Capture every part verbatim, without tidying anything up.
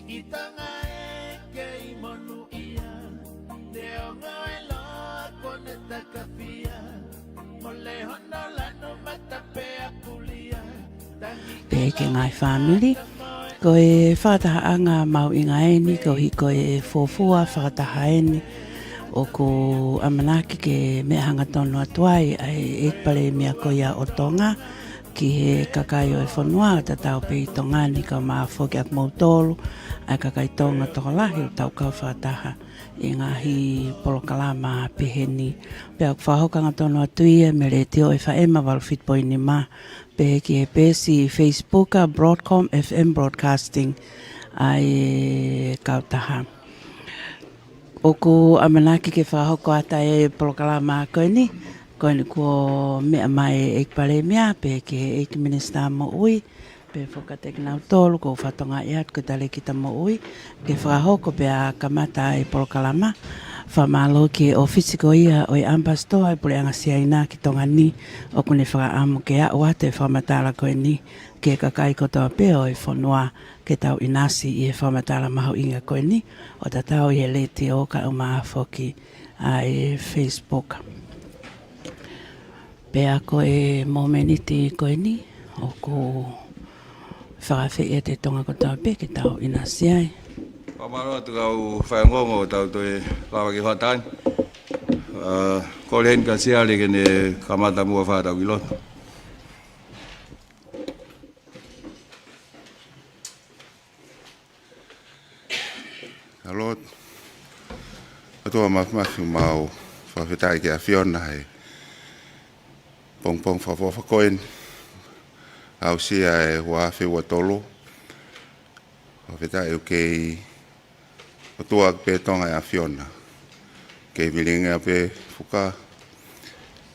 ʻI Tonga ʻe kei monūʻia, neongo e loa kuo ne takafia, mole hono lanu mata pea pulia. Pehē ki he ngaahi fāmili, ko e fakatahaʻanga mahuʻinga eni, koeʻuhi ko e fuofua fakataha eni ʻoku ʻamanaki ke meʻa hangatonu atu ai ʻa e ʻEiki Palēmia ko ia ʻo Tonga ki he kakai ʻo e fonua, ʻo tatau pē ʻi Tonga ni, kae ʻumaʻā foki ʻa kimoutolu, ʻa e kakai Tonga tokolahi ʻoku tau kau fakataha ʻi he ngaahi polokalama pehē ni. Pea ʻoku fakahoko hangatonu atu ia mei he Letiō F M valu fitu poini nima, pehē ki he peesi Facebook ʻa Broadcom F M Broadcasting ʻa e kautaha. ʻOku ʻamanaki ke fakahoko atu e polokalama ko eni, ko eni kuo meʻa mai e ʻEiki Palēmia, pehē ki he ʻEiki Minisitā Moʻui, pehē foki kiate kinautolu ʻoku fatongia atu ko e talēkita moʻui, ke fakahoko pea kamata e polokalama. Fakamālō ki he ʻōfisi ko ia ʻo e ʻAmipasitoa ʻo e Puleʻanga Siaina ki Tonga ni, ʻoku ne fakaʻamu ke aʻu atu e fakamatala ko eni ki he kakai kotoa pē ʻo e fonua, ke tau ʻinasi ʻi he fakamatala mahuʻinga ko eni, ʻo tatau ʻi he Letiō kae ʻumaʻā foki ʻa e Facebook. Pea ko e mōmeniti ko eni, ʻoku fakaafeʻi atu e Tonga kotoa pē ke tau ʻinasi ai. Fakamālō atu kau faiongoongo, tau toe lava ki he hoʻatā ni. ʻA, kole heni kia Siale ke ne kamata muʻa fakatau ki loto. Ka lotu. ʻOtua Māfimafi, ʻoku mau fakafetaʻi ki he ʻAfiona he pongipongi fakaʻofoʻofa ko eni, aʻusia e ua afe ua tolu. Fakafetaʻi ʻoku kei ʻOtua pē Tonga ʻa e ʻAfiona. Kei vilingia pē fuka,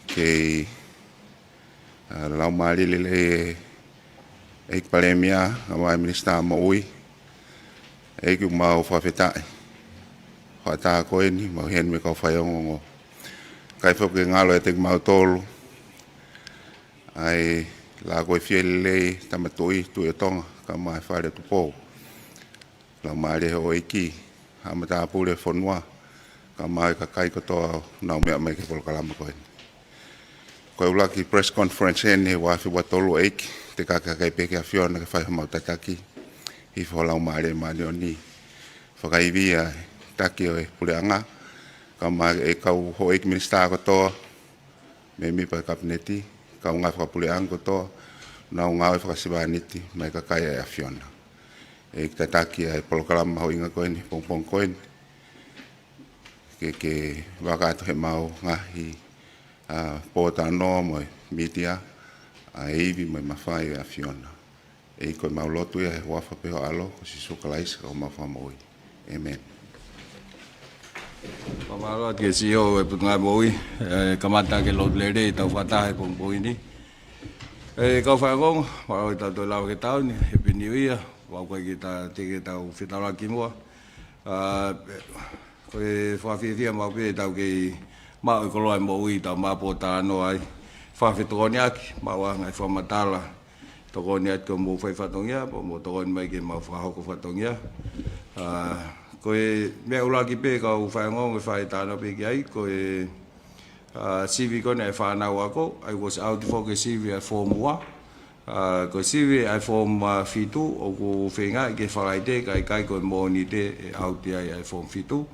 kei ʻa, laumālie lelei e ʻEiki Palēmia, kae ʻumaʻā e Minisitā Moʻui. ʻEiki, ʻoku mau fakafetaʻi. Hoʻatā ko eni, mau ʻi heni mo e kau faiongoongo. Kae foki ke ngalo ʻiate kimautolu ʻa e lākoifie lelei, Tama Tuʻi, Tuʻi ʻo Tonga, kae ʻumaʻā e Fale ʻo Tupou. Laumālie houʻeiki, haʻa matāpule fonua, kae ʻumaʻā e kakai kotoa ʻoku nau meʻa mai ki he polokalama ko eni. Ko e ʻuluaki press conference eni he ua afe ua tolu ʻEiki, te ke kakato pē ki he ʻAfiona ke fai homau tataki, hifo ho Laumālie Māʻoniʻoni, fakaivia e taki ʻo e puleʻanga, kae ʻumaʻā e kau houʻeiki minisitā kotoa, mēmipa e Kapineti, kaungā fakapuleʻanga kotoa, nau ngāue fakasevāniti maʻa e kakai ʻa e ʻAfiona. ʻEiki, tataki ʻa e polokalama mahuʻinga ko eni, pongipongi ko eni. Ke, ke vaka atu heʻemau ngaahi, ʻa, pōtalanoa mo e mītia, ʻa e ivi mo e mafai ʻo e ʻAfiona. ʻEiki, ko ʻemau lotu ia he huafa pē ho ʻAlo, ko Sīsū Kalaisi ko homau Fakamoʻui. ʻĒmeni. Fakamālō atu ki he C E O ʻo e Potungāue Moʻui, ʻe kamata ke lotu lelei ʻetau fakataha he pongipongi ni. ʻE kau faiongoongo, mālō ʻetau toe lava ki he taʻu ni, Happy New Year, ʻoku ʻikai ke ta, teʻeki ke tau fetaulaki muʻa. ʻA, ko e fakafiefia maʻu pē ʻetau kei maʻu e koloa e moʻui ʻetau maʻu pōtalanoa ai. Fakafetokoniʻaki, maʻu ʻa e ngaahi fakamatala, tokoni atu ki hoʻomou fai fatongia, pea mo tokoni mai ke mau fakahoko fatongia. ʻA, ko e meʻa ʻuluaki pē kau faiongoongo ʻe fai talanoa pē ki ai, ko e, ʻa, sivi ko eni ʻa e fānau ako, ʻa ia kuo ʻosi ʻauti foki e sivi ʻa e form ua. ʻA, ko e sivi ʻa e form, ʻa, fitu, ʻoku feingaʻi ke Falaite, kae ʻikai ko e Mōnite ʻe ʻauti ai ʻa e form fitu.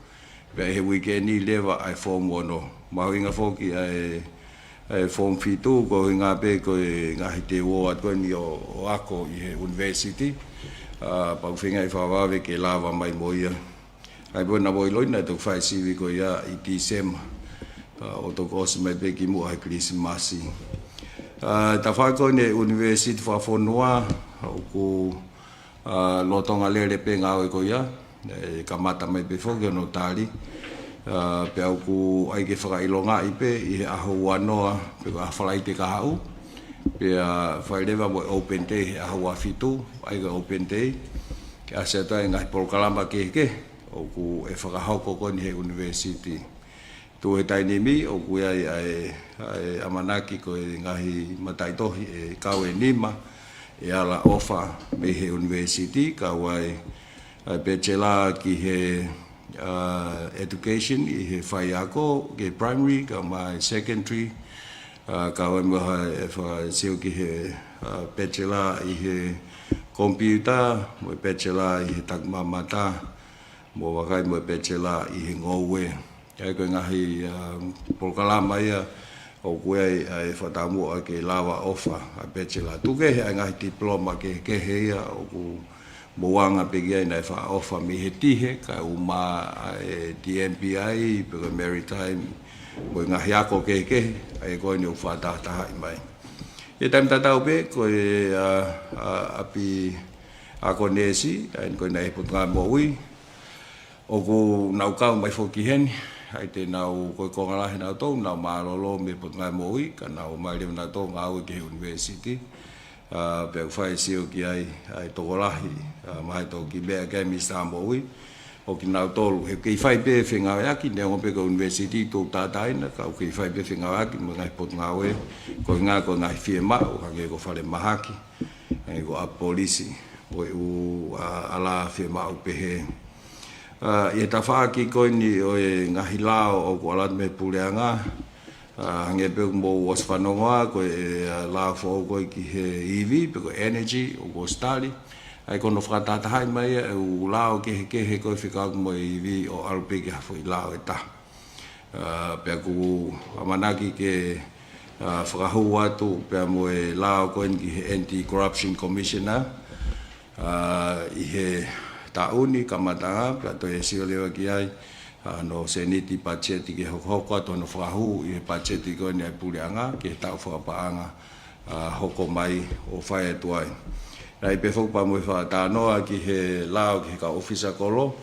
Pea ʻi he uike ni leva ʻa e form ono. Mahuʻinga foki ʻa e, ʻa e form fitu, koeʻuhinga pē ko e ngaahi teu ʻo atu ko eni ʻo, ʻo ako ʻi he university. ʻA, pea ʻoku feingaʻi fakavave ke lava mai mo ia. ʻA ia pea naʻa mo ʻiloʻi naʻe toki fai sivi ko ia ʻi Tīsema. ʻA, ʻo toki ʻosi mai pē kimuʻa he Kilisimasi. ʻA, tafaʻaki ko eni e university fakafonua, ʻoku ʻa, lolotonga lele pē ngāue ko ia, ʻe kamata mai pē foki hono tali. ʻA, pea ʻoku ʻai ke fakaʻilongaʻi pē ʻi he ʻaho ua noa, pe ko e ʻaho Falaite kahaʻu. Pea fai leva mo e open day he ʻaho ua fitu, ʻai ko e open day. Ke ʻasi atu ai e ngaahi polokalama kehekehe, ʻoku ʻe fakahoko ko eni he university. Tuʻu he taimi ni, ʻoku ʻi ai ʻa e, ʻa e ʻamanaki ko e ngaahi mataʻitohi ʻe kau ʻe nima, ʻe ala ʻofa mei he university, kau ai ʻa e Bachelor ki he, ʻa, Education ʻi he faiako, ki he primary, kae ʻumaʻā e secondary, ʻa, kae ʻumaʻā e fakaesio ki he, ʻa, Bachelor ʻi he Computer, mo e Bachelor ʻi he Takimamata, mo e vakai mo e Bachelor ʻi he Ngoue. ʻA ia ko e ngaahi, ʻa, polokalama ia ʻoku ʻi ai ʻa e fakataumuʻa ke lava ʻo ʻofa ʻa e Bachelor. Tuku kehe ʻa e ngaahi diploma kehekehe ia ʻoku mou anga pē ki ai naʻe faʻa ʻofa mei he tihe, kae ʻumaʻā ʻa e D M B I, pe ko e Maritime, mo e ngaahi ako kehekehe, ʻa ia ko eni ʻoku fakatahatahaʻi mai. ʻI he taimi tatau pē, ko e, ʻa, ʻa, ʻapi ako neesi, ʻa ia ko e naʻe Potungāue Moʻui, ʻoku nau kau mai foki heni, ʻa ia te nau ko e konga lahi nautolu, nau mālōlō mei Potungāue Moʻui, ka nau ō mai leva nautolu ngāue ki he university, ʻa, pea ʻoku fai e sio ki ai, ʻa e tokolahi, ʻa, mahalo toki meʻa ki ai Minisitā Moʻui, ʻo kinautolu. He kei fai pē fengāueʻaki, neongo pē ko e university ʻoku tātāina, ka ʻoku kei fai pē fengāueʻaki, mo e ngaahi potungāue, ko e ngaahi, ko e ngaahi fiemaʻu, hangē ko e falemahaki, hangē ko e ʻapi polisi, ko e ʻū, ʻa, ala fiemaʻu pehē. ʻA, ʻi he tafaʻaki ko eni ʻo e ngaahi lao ʻoku ʻalu atu mei he puleʻanga, ʻa, hangē pē ʻoku mou ʻosi fanongo ā, ko e, ʻa, lao foʻou ko ē ki he E V, pe ko e energy, ʻoku ʻosi tali. ʻA ia ko hono fakatahatahaʻi mai ia e ʻū lao kehekehe ko ē fekauʻaki mo e E V ʻo ʻalu pē ki ha foʻi lao ʻe taha. ʻA, pea ʻoku ʻamanaki ke, ʻa, fakahū atu pea mo e lao ko eni ki he Anti-Corruption Commissioner, ʻa, ʻi he taʻu ni kamataʻanga, pea toe sio leva ki ai, ʻa, hono sēniti patiseti ke hokohoko atu hono fakahū ʻi he patiseti ko eni ʻa e puleʻanga, ki he taʻu fakapaʻanga, ʻa, hoko mai ʻo fai atu ai. Naʻe ʻi ai pē foki pea mo e fakatalanoa ki he lao ki he kau ʻōfisa kolo,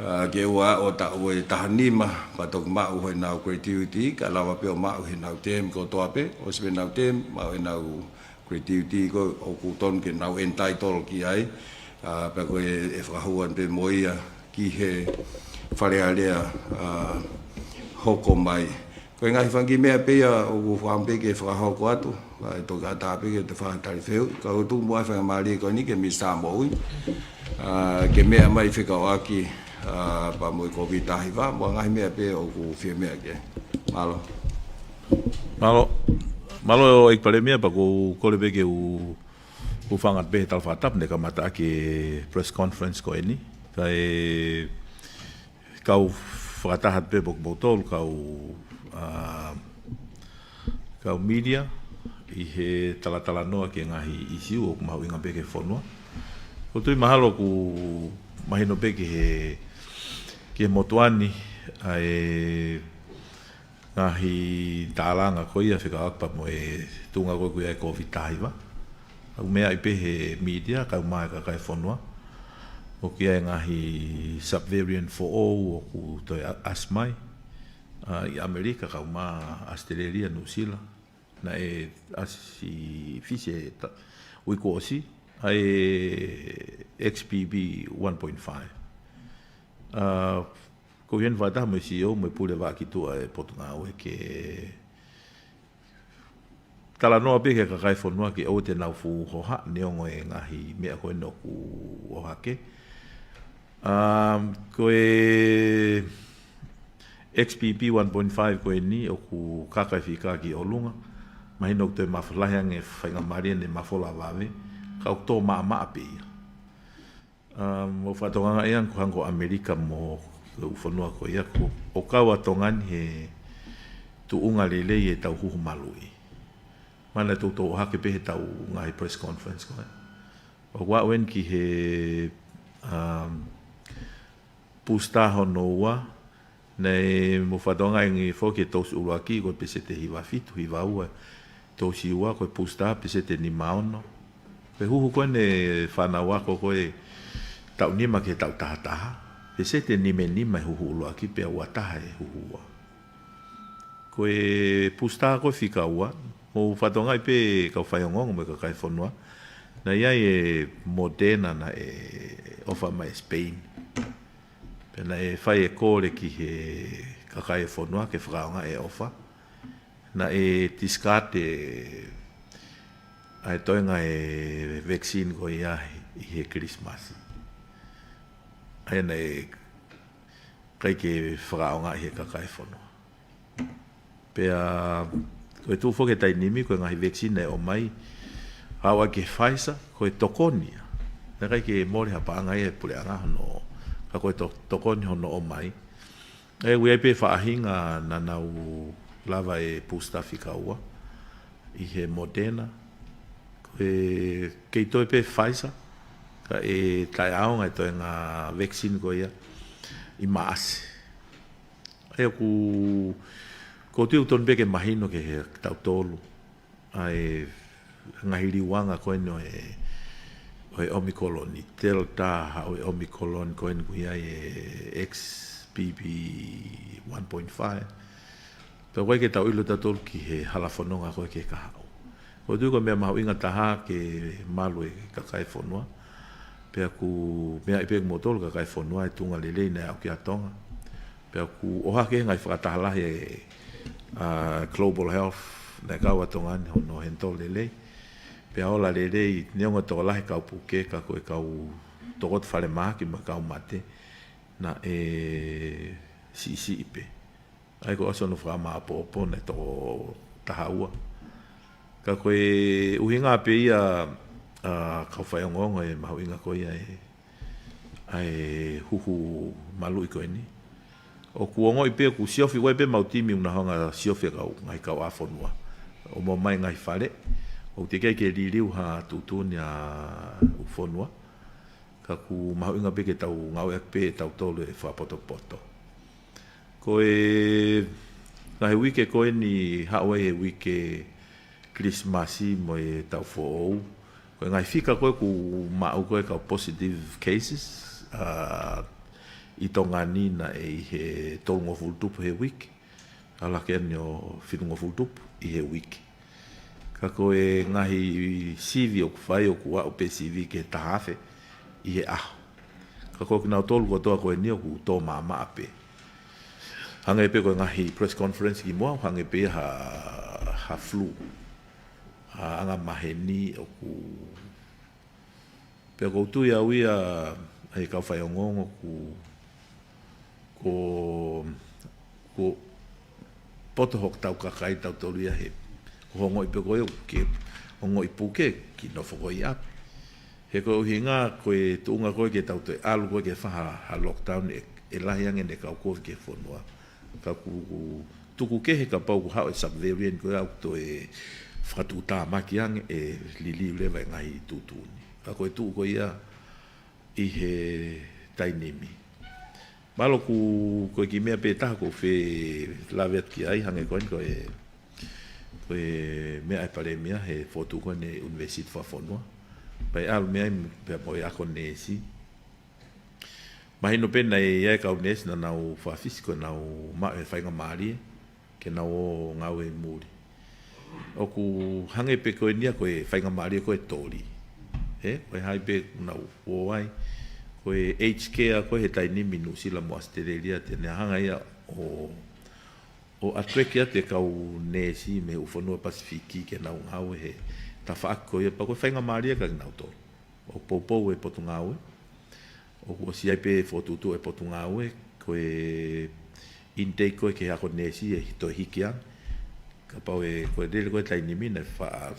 ʻa, ke ʻoua ʻo taʻu ʻe taha nima, pea toki maʻu ʻenau gratuity, kae lava pē ʻo maʻu ʻenau term kotoa pē, ʻosi pē ʻenau term, maʻu ʻenau gratuity ko ē ʻoku totonu ke nau entitle ki ai, ʻa, pea ko e, ʻe fakahū atu pē mo ia ki he Fale Alea, ʻa, hoko mai. Ko e ngaahi fanga kiʻi meʻa pē ia ʻoku ou fakaʻamu pē ke fakahoko atu, ʻa, ʻe toki ʻatā pē ke te fakatali fehuʻi, ka ʻoku tuku muʻa e faingamālie ko eni ki he Minisitā Moʻui, ʻa, ke meʻa mai fekauʻaki, ʻa, pea mo e Covid taha hiva, mo e ngaahi meʻa pē ʻoku fie meʻa ki ai. Mālō. Mālō, mālō ʻEiki Palēmia, pea ʻoku ou kole pē ke u, u hūfanga pē he tala fakatapu ne kamata ʻaki e press conference ko eni. Kae kau fakataha pē mo kimoutolu kau, ʻa, kau media ʻi he talatalanoa ki he ngaahi ʻisiū ʻoku mahuʻinga pē ki he fonua. ʻOku ou tui mahalo ʻoku mahino pē ki he, ki he motuʻa ni ʻa e ngaahi tālanga ko ia fekauʻaki pea mo e tuʻunga ko ē ʻoku ʻi ai e Covid taha hiva. ʻOku meaʻi pē he media, kae ʻumaʻā e kakai e fonua. ʻOku ʻi ai e ngaahi subvariant foʻou ʻoku toe ʻa-, ʻasi mai. ʻA, ʻi ʻAmelika, kae ʻumaʻā ʻAositelēlia, Nuʻusila. Naʻe ʻasi ʻi Fisi he ta-, uike kuo ʻosi, ʻa e X B B one point five. ʻA, ʻoku ou ʻi heni fakataha mo e C E O mo e pule vaʻa ki tuʻa e Potungāue ke talanoa pē ki he kakai e fonua ke ʻoua te nau fuʻu hohaʻa neongo e ngaahi meʻa ko eni ʻoku ʻohake. Um, ko e X B B one point five ko eni ʻoku kaka e fika ki ʻolunga. Mahino ʻoku toe mafola ange faingamālie ne mafola vave. Ka ʻoku tō maʻamaʻa pē ia. Um, ʻoku ou fakatokangaʻi ange ko hangē ko ʻAmelika mo e ʻū fonua ko ia ʻoku, ʻoku kau ʻa Tonga ni he tuʻunga lelei ʻetau huhu maluʻi. Mana toutou ʻohake pē he ʻetau ngaahi press conference ko ē. ʻOku aʻu eni ki he, um, booster hono ua, naʻe mou fakatokangaʻi ange foki e tousi ʻuluaki ko e peseti hiva fitu, hiva ua, tousi ua ko e booster peseti nima ono. Pea huhu ko eni e fānau ako ko ē taʻu nima ki he taʻu taha taha. Peseti nima nima e huhu ʻuluaki pea ua taha e huhu ua. Ko e booster ko e fika ua, mou fakatokangaʻi pē kau faiongoongo mo e kakai e fonua. Naʻe ʻi ai e Moderna naʻe ʻofa mai e Spain. Pea naʻe fai e kole ki he kakai e fonua ke fakaʻaongaʻi e ʻofa. Naʻe discard e, ʻa e toenga e vaccine ko ia ʻi he Kilisimasi. ʻA ia naʻe ʻikai ke fakaʻaongaʻi he kakai e fonua. Pea ko e tuʻu foki he taimi ni, ko e ngaahi vaccine naʻe ʻomai, ʻalu ʻaki e Pfizer, ko e tokoni ia. Naʻe ʻikai ke mole ha paʻanga ia ʻe he puleʻanga hono, ka ko e to-, tokoni hono ʻomai. ʻE ui ai pē faʻahinga naʻa nau lava e booster fika ua ʻi he Moderna. Ko e kei toe pē Pfizer, kae taʻeʻaonga e toenga vaccine ko ia ʻi Maʻasi. ʻA ia ʻoku, ʻoku ou tui ʻoku totonu pē ke mahino kiate kitautolu ʻa e ngaahi liuanga ko eni ʻo e, ʻo e Omicron, Delta, ʻa ʻo e Omicron ko eni ʻoku ʻi ai e X B B one point five. Pea ʻoku ʻikai ke tau ʻilo tautolu ki he hala fononga ko ē ke ka haʻu. ʻOku ou tui ko e meʻa mahuʻinga taha ke malu e kakai e fonua. Pea ʻoku meaʻi pē kimoutolu kakai e fonua e tuʻunga lelei naʻe aʻu ki ai ʻa Tonga. Pea ʻoku ʻohake he ngaahi fakataha lahi ʻa e, ʻa, Global Health naʻe kau ʻa Tonga ni hono handle lelei. Pea ola lelei, neongo e tokolahi e kau puke, ka ko e kau tokoto falemahaki mo e kau mate naʻe siʻisiʻi pē. ʻA ia ko e ʻosi hono fakamāʻopoʻopo naʻe toko taha ua. Ka ko e ʻuhinga pē ia, ʻa, kau faiongoongo, e mahuʻinga ko ia e, ʻa e huhu maluʻi ko eni. ʻOku ongoʻi pē ʻoku siofi, ʻoku ʻi ai pē ʻemau timi ʻoku nau hanga siofi e kau, ngaahi kauʻāfonua ʻo ʻomai he ngaahi fale. ʻOku teʻeki ai ke liliu ha tuʻutuʻuni ʻa e fonua. Ka ʻoku mahuʻinga pē ke tau ngāueʻaki pē ʻe tautolu e fakapotopoto. Ko e ngaahi uike ko eni, haʻu ai he uike Kilisimasi mo e Taʻu Foʻou, ko e ngaahi fika ko ē ʻoku maʻu ko ē e kau positive cases, ʻa, ʻi Tonga ni naʻe ʻi he tolungofulu tupu he uike. ʻAlu hake eni ʻo fitungofulu tupu ʻi he uike. Ka ko e ngaahi sivi ʻoku fai, ʻoku aʻu pē sivi ki he taha afe ʻi he ʻaho. Ka ko kinautolu kotoa ko eni ʻoku tō maʻamaʻa pē. Hangē pē ko e ngaahi press conference kimuʻa, hangē pē ha, ha flu. ʻA, angamaheni ʻoku Pea ʻoku ou tui au ia, ʻa e kau faiongoongo, ʻoku, ʻoku, ʻoku poto hotau kakai tautolu ia he, ʻoku ongoʻi pē ko ē ʻoku ke ongoʻi puke ke nofo ko ē ʻi ʻapi. He ko e ʻuhinga ko e tuʻunga ko ē ke tau toe ʻalu ko ē ke fai ha, ha lockdown ʻe, ʻe lahi ange ʻene kau kovi ki he fonua. Ka ʻoku, ʻoku tuku kehe kapau ʻoku haʻu e subvariant ko ē ʻoku toe fakatuʻutāmaki ange, ʻe liliu leva e ngaahi tuʻutuʻuni. Ka ko e tuʻu ko ia ʻi he taimi ni. Mālō, ʻoku, ko e kiʻi meʻa pē taha ʻoku ou fie lave atu ki ai, hangē ko eni ko e, ko e meʻa ʻa e Palēmia he fokotuʻu ko eni e ʻUnivēsiti Fakafonua. Pea ʻalu mei ai pea mo e ako neesi. Mahino pē naʻe ʻi ai e kau neesi naʻa nau fakafisi ko ʻenau maʻu e faingamālie ke nau ō ngāue ʻi muli. ʻOku hangē pē ko eni ia ko e faingamālie ko ē ʻe toli. Ē, ko e hā pē ʻoku nau ō ai. Ko e aged care ko ē he taimi ni ʻi Nuʻusila mo ʻAositelēlia te ne hanga ia ʻo, ʻo attract atu e kau neesi mei he ʻū fonua Pasifiki ke nau ngāue he tafaʻaki ko ia, pea ko e faingamālie kia kinautolu. ʻOku poupou e Potungāue. ʻOku ʻosi ʻi ai pē e fokotuʻutuʻu ʻa e Potungāue, ko e intake ko ē ki he ako neesi ʻe toe hiki ange. Kapau ʻe, ko e lele ko ē taimi ni naʻe faʻa,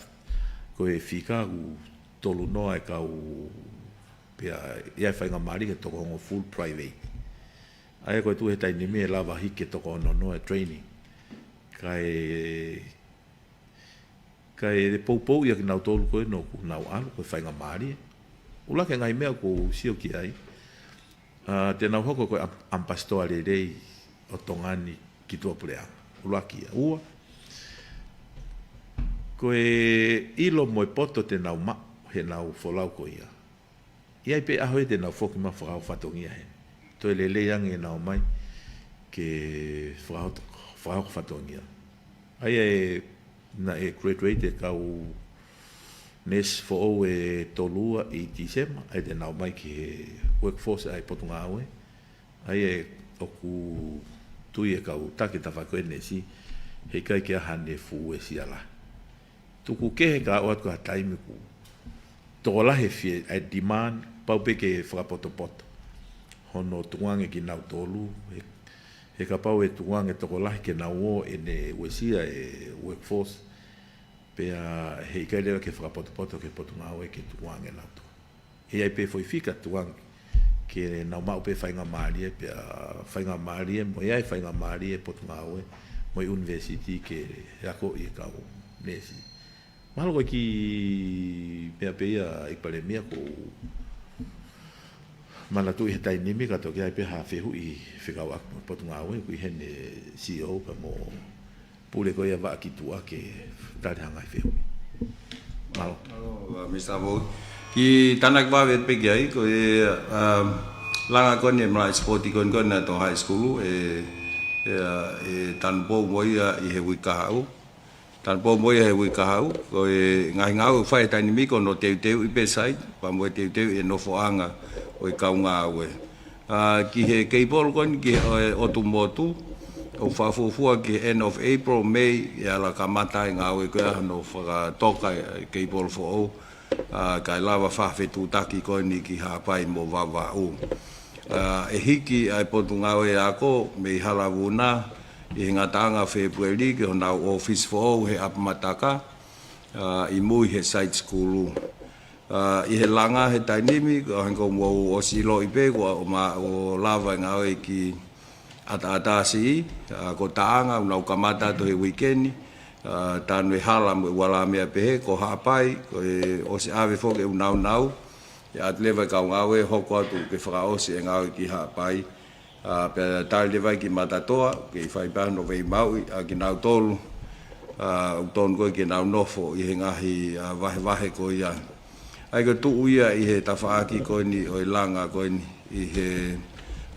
ko e fika ʻoku tolunoa e kau, pea ʻi ai e faingamālie ke tokoongo full private. ʻA ia ko e tuʻu he taimi ni ʻe lava hiki ke toko ononoa e training. Kae Kae poupou ia kinautolu ko ē ʻoku nau ʻalu, ko e faingamālie. ʻUluaki e ngaahi meʻa ʻoku ou sio ki ai, ʻa, te nau hoko ko e am-, ʻamipasitoa lelei ʻo Tonga ni ki tuʻapuleʻanga. ʻUluaki ia. Ua, ko e ʻilo mo e poto te nau maʻu heʻenau folau ko ia. ʻI ai pē ʻaho ia te nau foki mai ʻo fakahoko fatongia heni. Toe lelei ange ʻenau ō mai ke fakahoko, fakahoko fatongia. ʻA ia ʻe, naʻe graduate e kau neesi foʻou ʻe tolu ua ʻi Tīsema, ʻa ia te nau ō mai ki he workforce ʻa e Potungāue. ʻA ia ʻoku tui e kau taki tafaʻaki ʻo e neesi, heʻikai ke ʻi ai haʻane fuʻu uesia lahi. Tuku kehe ka ʻoatu ha taimi ʻoku tokolahi e fie, ʻa e demand, pau pē ke fakapotopoto hono tukuange kinautolu, he, he kapau ʻe tukuange tokolahi ke nau ō ʻene uesia e workforce, pea heʻikai leva ke fakapotopoto ki he Potungāue ke tukuange nautolu. ʻE ʻi ai pē foʻi fika tukuange ke nau maʻu pē faingamālie, pea faingamālie, mo e ʻi ai faingamālie Potungāue, mo e ʻunivēsiti ke akoʻi e kau neesi. Mahalo ko e kiʻi meʻa pē ia ʻEiki Palēmia, ʻoku ou manatuʻi he taimi ni ka toki ʻi ai pē ha fehuʻi fekauʻaki mo Potungāue, ʻoku ʻi heni e C E O pea mo Pule ko ia Vaʻa ki tuʻa ke tali hanga he fehuʻi. Mālō. Mālō, uh, Mister Moʻui. Kiʻi tānaki vave pē ki ai, ko e, um, langa ko eni e malaʻe sipoti ko eni ko eni ʻa e Tonga High School, ʻe, ʻe, uh, ʻe tanupou mo ia ʻi he uike kahaʻu. Tanupou mo ia he uike kahaʻu, ko e ngaahi ngāue ʻoku fai he taimi ni ko hono teuteuʻi pē site, pea mo e teuteuʻi e nofoʻanga ʻo e kau ngāue. Ā, ki he cable ko eni, ki he, ʻo e ʻotu motu, ʻoku fakafuofua ki he end of April, May, ʻe ala kamata e ngāue ko ia hono fakatoka e cable foʻou, ā, kae lava fakafetuʻutaki ko eni ki Haʻapai mo Vavaʻu. Ā, ʻe hiki ʻa e Potungāue Ako mei Halavuna ʻi he ngataʻanga ʻo Fēpueli ki honau ʻōfisi foʻou he ʻApamataka, ā, ʻi mui he site school. Ā, ʻi he langa he taimi ni, ko e hangē ko hoʻomou ʻosi ʻiloʻi pē, ko ʻema ʻo lava e ngāue ki ʻAtaʻatā Siʻi, ā, ko Taʻanga, ʻoku nau kamata atu he uike ni, ā, tanu e hala mo e uala meʻa pehē, ko Haʻapai, ko e ʻosi ʻave foki e ʻū nāunau, ʻe ʻatu leva e kau ngāue, hoko atu ke fakaʻosi e ngāue ki Haʻapai, ā, pea tali leva ki Matatoa, ke fai pē hono veimauʻi, ā, kinautolu, ā, ʻoku tonu ko ē ke nau nofo ʻi he ngaahi, ā, vahevahe ko ia. ʻA ia ko e tuʻu ia ʻi he tafaʻaki ko eni ʻo e langa ko eni ʻi he,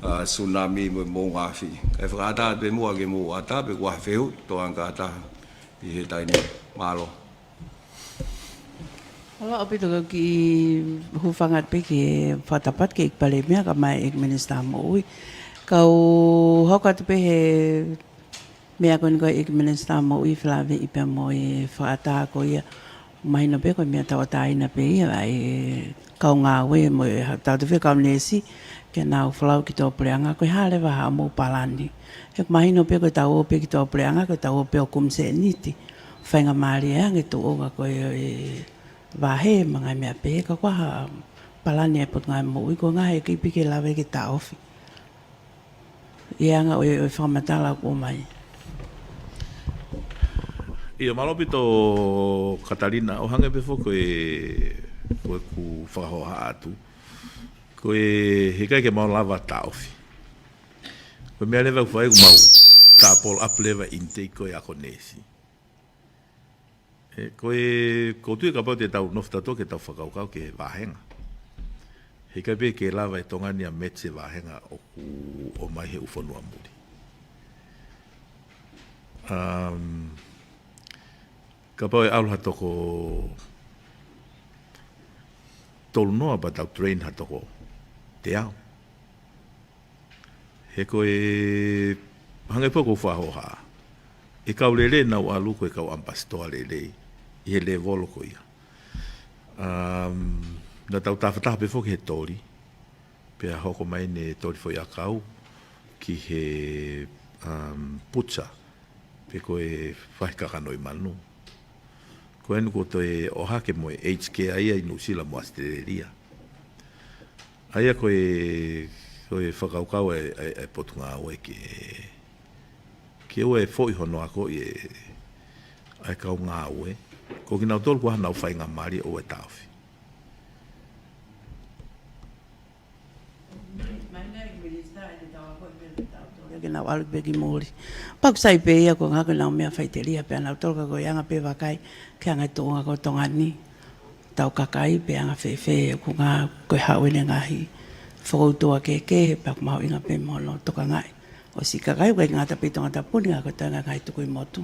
ā, tsunami mo e moʻunga afi. Kae fakaʻatā pē muʻa ke mou ʻatā pe ko ha fehuʻi, tō anga ka ʻatā ʻi he taimi ni. Mālō. Mālō ʻaupito, kau kiʻi hūfanga pē ki he fakatapu ki he ʻEiki Palēmia kae ʻumaʻā e ʻEiki Minisitā Moʻui. Kau hoko atu pē he meʻa ko eni ko e ʻEiki Minisitā Moʻui felāveʻi pea mo e fakaʻatā ko ia. Mahino pē ko e meʻa tauʻatāina pē ia ʻa e kau ngāue mo e ha-, tau te fie kau neesi ke nau folau ki tuʻapuleʻanga, ko e hā leva haʻamou palani. He mahino pē ko e tau ō pē ki tuʻapuleʻanga, ko e tau ō pē ʻo kumi sēniti. Faingamālie ange tuʻunga ko e, e vahe, mo e ngaahi meʻa pehē, ka ko e hā palani ʻa e Potungāue Moʻui, ko e ngaahi ʻe kiʻi pē ke lava ke taʻofi. ʻI he anga ʻo e, ʻo e fakamatala kuo ʻomai. ʻIo, mālō ʻaupito Katalina, ʻo hangē pē foki ko e, ko ʻeku fakahohaʻa atu. Ko e, heʻikai ke mau lava taʻofi. Ko e meʻa leva ʻoku fai ʻoku mau tāpolo ʻapi leva intake ko e ako neesi. ʻE, ko e, ʻoku ou tui kapau te tau nofo tautolu ke tau fakakaukau ki he vāhenga. Heʻikai pē ke lava ʻe Tonga ni ʻo match e vāhenga ʻoku ʻomai he ʻū fonua muli. Um, kapau ʻe ʻalu ha toko tolu noa pea tau train ha toko teau. He ko e, hangē pē ko ʻeku fakahohaʻa, ʻe kau lelei ʻenau ʻalu ko e kau ʻamipasitoa lelei ʻi he lēvolo ko ia. Um, naʻa tau tafataha pē foki he toli, pea hoko mai ʻene toli foʻiʻakau ki he, um, butcher, pe ko e faʻahi kakanoʻi manu. Ko eni kuo toe ʻohake mo e aged care ia ʻi Nuʻusila mo ʻAositelēlia. ʻA ia ko e, ko e fakakaukau ʻa e, ʻa e, ʻa e Potungāue ke, ke ʻoua ʻe foʻi hono akoʻi ʻe, ʻa e kau ngāue. Ko kinautolu kuo ʻi ai haʻanau faingamālie ʻoua ʻe taʻofi. Ke nau ʻalu pē ki muli. Pea ʻoku sai pē ia ko e ngaahi ko ʻenau meʻa faʻiteliha pē ʻanautolu ka ko e anga pē vakai ki he anga e tuʻunga ko Tonga ni. Tau kakai pe anga fēfē ʻoku ngā ko e haʻu ʻene ngaahi fokoutua kehekehe pea ʻoku mahuʻinga pē mo hono tokangaʻi ʻo siʻi kakai, ʻoku ʻikai ngata pē ʻi Tongatapu ni ka ko e toenga ngaahi tukuʻi motu.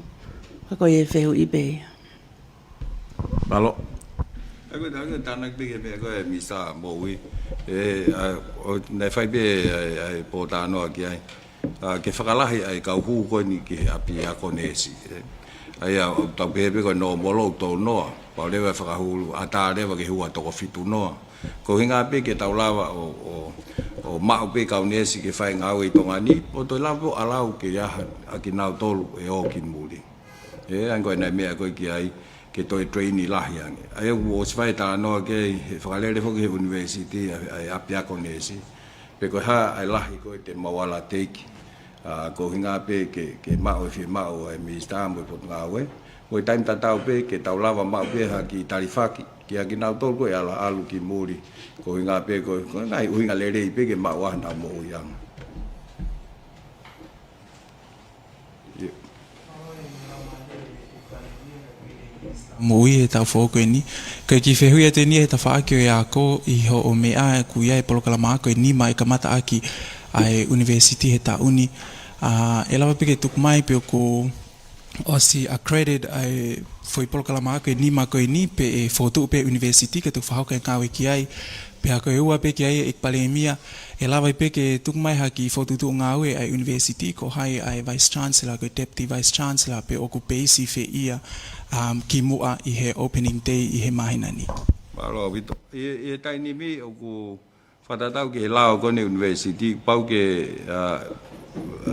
Ka ko e fehuʻi pē ia. Mālō. ʻA ia ko e tānaki pē ki he meʻa ko ē Minisitā Moʻui. ʻE, ʻa, ʻo, naʻe fai pē ʻa e, ʻa e pōtalanoa ki ai. ʻA, ke fakalahi ʻa e kau hū ko eni ki he ʻapi ako neesi. ʻE, ʻA ia, ʻoku tau pehē pē ko e nōmolo ʻoku tolu noa, pau leva e fakahulu, ʻatā leva ke hū ʻa e toko fitu noa. Ko e ʻuhinga pē ke tau lava ʻo, ʻo, ʻo maʻu pē kau neesi ke fai e ngāue ʻi Tonga ni, ʻo toe lava pē ʻo ʻalu ke ʻi ai ha, ʻa kinautolu ʻe ō ki muli. ʻE, ʻa ia ko e ngaahi meʻa ko ē ki ai, ke toe train lahi ange. ʻA ia ʻoku ʻosi fai e talanoa ki ai, he fakalele foki he university, ʻa e, ʻa e ʻapiako neesi. Pe ko e hā ʻa e lahi ko ē te mau ala teiki. ʻA, ko e ʻuhinga pē ke, ke maʻu e fiemaʻu ʻa e Minisitā mo e Potungāue. Mo e taimi tatau pē ke tau lava maʻu pē ha kiʻi talifaki, kia kinautolu ko ē ʻe ala ʻalu ki muli. Ko e ʻuhinga pē ko, ko e ngaahi ʻuhinga lelei pē ke maʻu ai haʻanau moʻuiʻanga. ʻIo. Moʻui he taʻu foʻou ko eni. Ko e kiʻi fehuʻi atu eni he tafaʻaki ʻo e ako ʻi hoʻo meʻa ʻoku ʻi ai e polokalama ako ʻe nima ʻe kamata ʻaki ʻa e university he taʻu ni. ʻA, ʻe lava pē ke tuku mai pe ʻoku ʻosi accredit ʻa e foʻi polokalama ako ʻe nima ko eni pe ʻe fokotuʻu pē university ke toki fakahoko e ngāue ki ai. Pea ko e ua pē ki ai ʻEiki Palēmia, ʻe lava pē ke tuku mai ha kiʻi fokotuʻutuʻu ngāue ʻa e university, ko hai ʻa e Vice Chancellor, ko e Deputy Vice Chancellor, pe ʻoku peisi fē ia, um, kimuʻa ʻi he opening day ʻi he māhina ni. Mālō ʻaupito. ʻI, ʻi he taimi ni ʻoku fakatatau ki he lao ko eni university, pau ke, uh,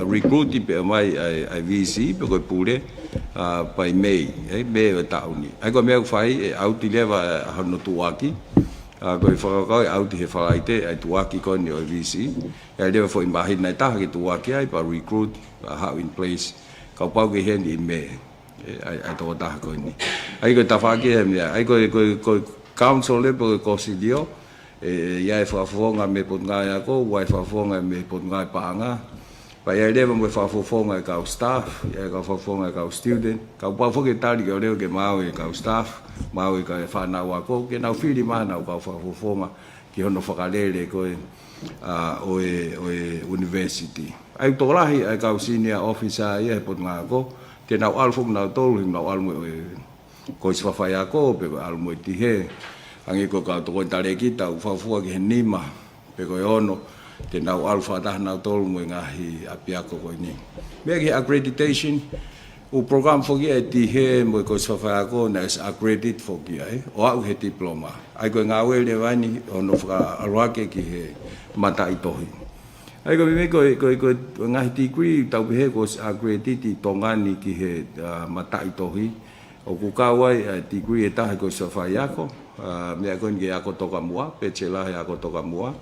recruit pē mai ʻa e, ʻa e V C, pe ko e pule, uh, by May, ʻe, May ʻo e taʻu ni. ʻA ia ko e meʻa ʻoku fai, ʻe ʻauti leva ʻa hono tuʻuaki, ʻa, ko e fakakaukau ʻe ʻauti he Falaite ʻa e tuʻuaki ko eni ʻo e V C. ʻE ʻi ai leva e foʻi māhina ʻe taha ke tuʻuaki ai, pea recruit, pea haʻu in place. Kapau ʻoku ʻi heni ʻi Mē, ʻe, ʻa e, ʻa e tokotaha ko eni. ʻA ia ko e tafaʻaki he meʻa, ʻa ia ko e, ko e, ko e council leva pe ko e kōsilio, ʻe, ʻe ʻi ai e fakafofonga mei he Potungāue Ako, ʻoku ʻi ai e fakafofonga mei he Potungāue Paʻanga, pea ʻi ai leva mo e fakafofonga ʻa e kau staff, ʻi ai e kau fakafofonga ʻa e kau student, kapau foki ʻe tali ke ʻoua leva ke maau e kau staff, maau e kau fānau ako, ke nau fili mai haʻanau kau fakafofonga ki hono fakalele ko ē, ʻa, ʻo e, ʻo e university. ʻA ia ʻoku tokolahi ʻa e kau senior officer ia he Potungāue Ako, te nau ʻalu foki nautolu, he nau ʻalu mo e, ʻo e, ko e siʻi faifaiako, pe ko e ʻalu mo e tihe, hangē ko e kau tokoni talēkita, ʻoku fakafuofua ki he nima, pe ko e ono, te nau ʻalu fakataha nautolu mo e ngaahi ʻapiako ko eni. Meʻa ki he accreditation, ʻoku program foki ʻa e tihe mo e ko e siʻi faifaiako naʻe ʻosi accredit foki ai, ʻo aʻu he diploma. ʻA ia ko e ngāue leva eni ʻo hono fakaʻalu hake ki he mataʻitohi. ʻA ia ko e meʻa ko e, ko e, ko e ngaahi degree tau pehē kuo ʻosi accredit ʻi Tonga ni ki he, ʻa, mataʻitohi. ʻOku kau ai ʻa e degree ʻe taha ko e siʻi faifaiako, ʻa, meʻa ko eni ko e ako tokamuʻa, bachelor he ako tokamuʻa,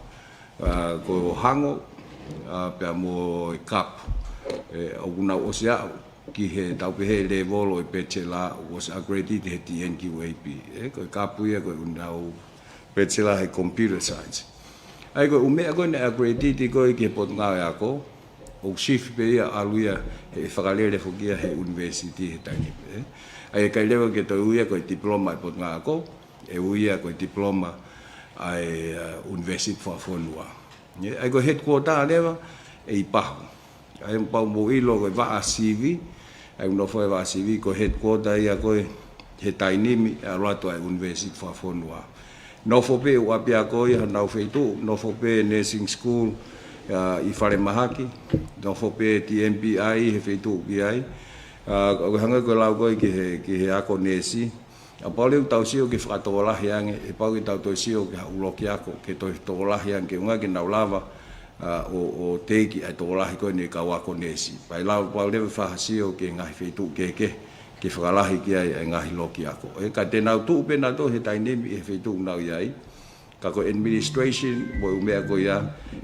ʻa, ko e hango, ʻa, pea mo e kapu. ʻE, ʻoku nau ʻosi aʻu ki he tau pehē level ʻo e bachelor, ʻoku ʻosi accredit he T N Q A P. ʻE, ko e kapu ia ko e ʻū nau bachelor he computer science. ʻA ia ko e ʻū meʻa ko eni accredited ko ē ki he Potungāue Ako, ʻoku shift pē ia ʻalu ia he fakalele foki ia he university he taimi pē. ʻA ia ʻikai leva ke toe ui ia ko e diploma ʻa e Potungāue Ako, ʻe ui ia ko e diploma ʻa e, ʻa, university fakafonua. ʻE, ʻa ia ko e headquarter leva, ʻe ʻi Pahu. ʻA ia pau mou ʻilo ko e vaʻa sivi, ʻa ia ʻoku nofo ai e vaʻa sivi, ko e headquarter ia ko ē he taimi ni, ʻalu atu ai e university fakafonua. Nofo pē ʻū ʻapiako ia hanau feituʻu, nofo pē nursing school, ʻa, ʻi Falemahaki, nofo pē T M P I he feituʻu ki ai. ʻA, ʻoku hangē ko e lau ko ē ki he, ki he ako neesi, ʻa pau leva ʻoku tau sio ke fakatokolahi ange, ʻe pau ke tau toe sio ki ha ʻū loki ako, ke toe tokolahi ange, ke ʻuhinga ke nau lava, ʻa, ʻo, ʻo teiki ʻa e tokolahi ko eni e kau ako neesi. Pea ʻe lava pau leva fai ha sio ki he ngaahi feituʻu kehekehe, ke fakalahi ki ai ʻa e ngaahi loki ako. ʻE, ka te nau tuʻu pē nautolu he taimi ni he feituʻu ʻoku nau ʻi ai. Ka ko e administration, mo e ʻū meʻa ko ia,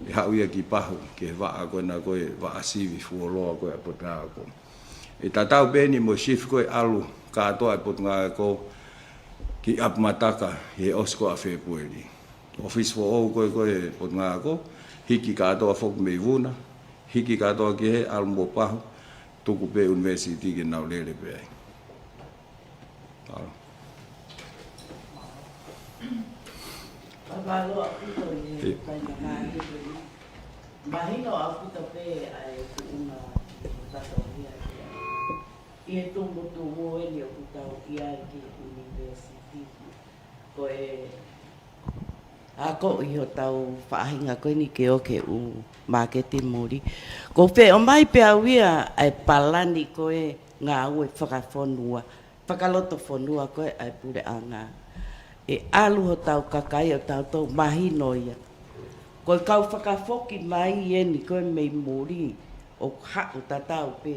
ʻe haʻu ia ki Pahu, ki he vaʻa ko ena ko e vaʻa sivi fuoloa ko ē ʻa e Potungāue Ako. ʻE tatau pē eni mo e shift ko ē ʻalu kātoa e Potungāue Ako ki ʻApimataka he ʻosi ko ē ʻa Fēpueli. ʻŌfisi foʻou ko ē ko ē Potungāue Ako, hiki kātoa foki mei Vuna, hiki kātoa ki hē ʻalu mo Pahu, tuku pē university ke nau lele pē ai. Mālō. Mālō ʻaupito ʻi he ʻIo. Faingamālie ko eni. Mahino ʻaupito pē ʻa e tuʻunga ʻi he fatongia ia. ʻI he tumu tuʻu eni ʻoku tau ʻi ai ki he university. Ko e ako ʻi hotau faʻahinga ko eni ke ō ki he ʻū māketi muli. ʻOku ou fie ʻomai pē au ia ʻa e palani ko ē ngāue fakafonua, fakalotofonua ko ē ʻa e puleʻanga. ʻE ʻalu hotau kakai ʻo tau tau mahino ia. Ko e kau fakafoki mai eni ko ē mei muli ʻoku haʻu tatau pē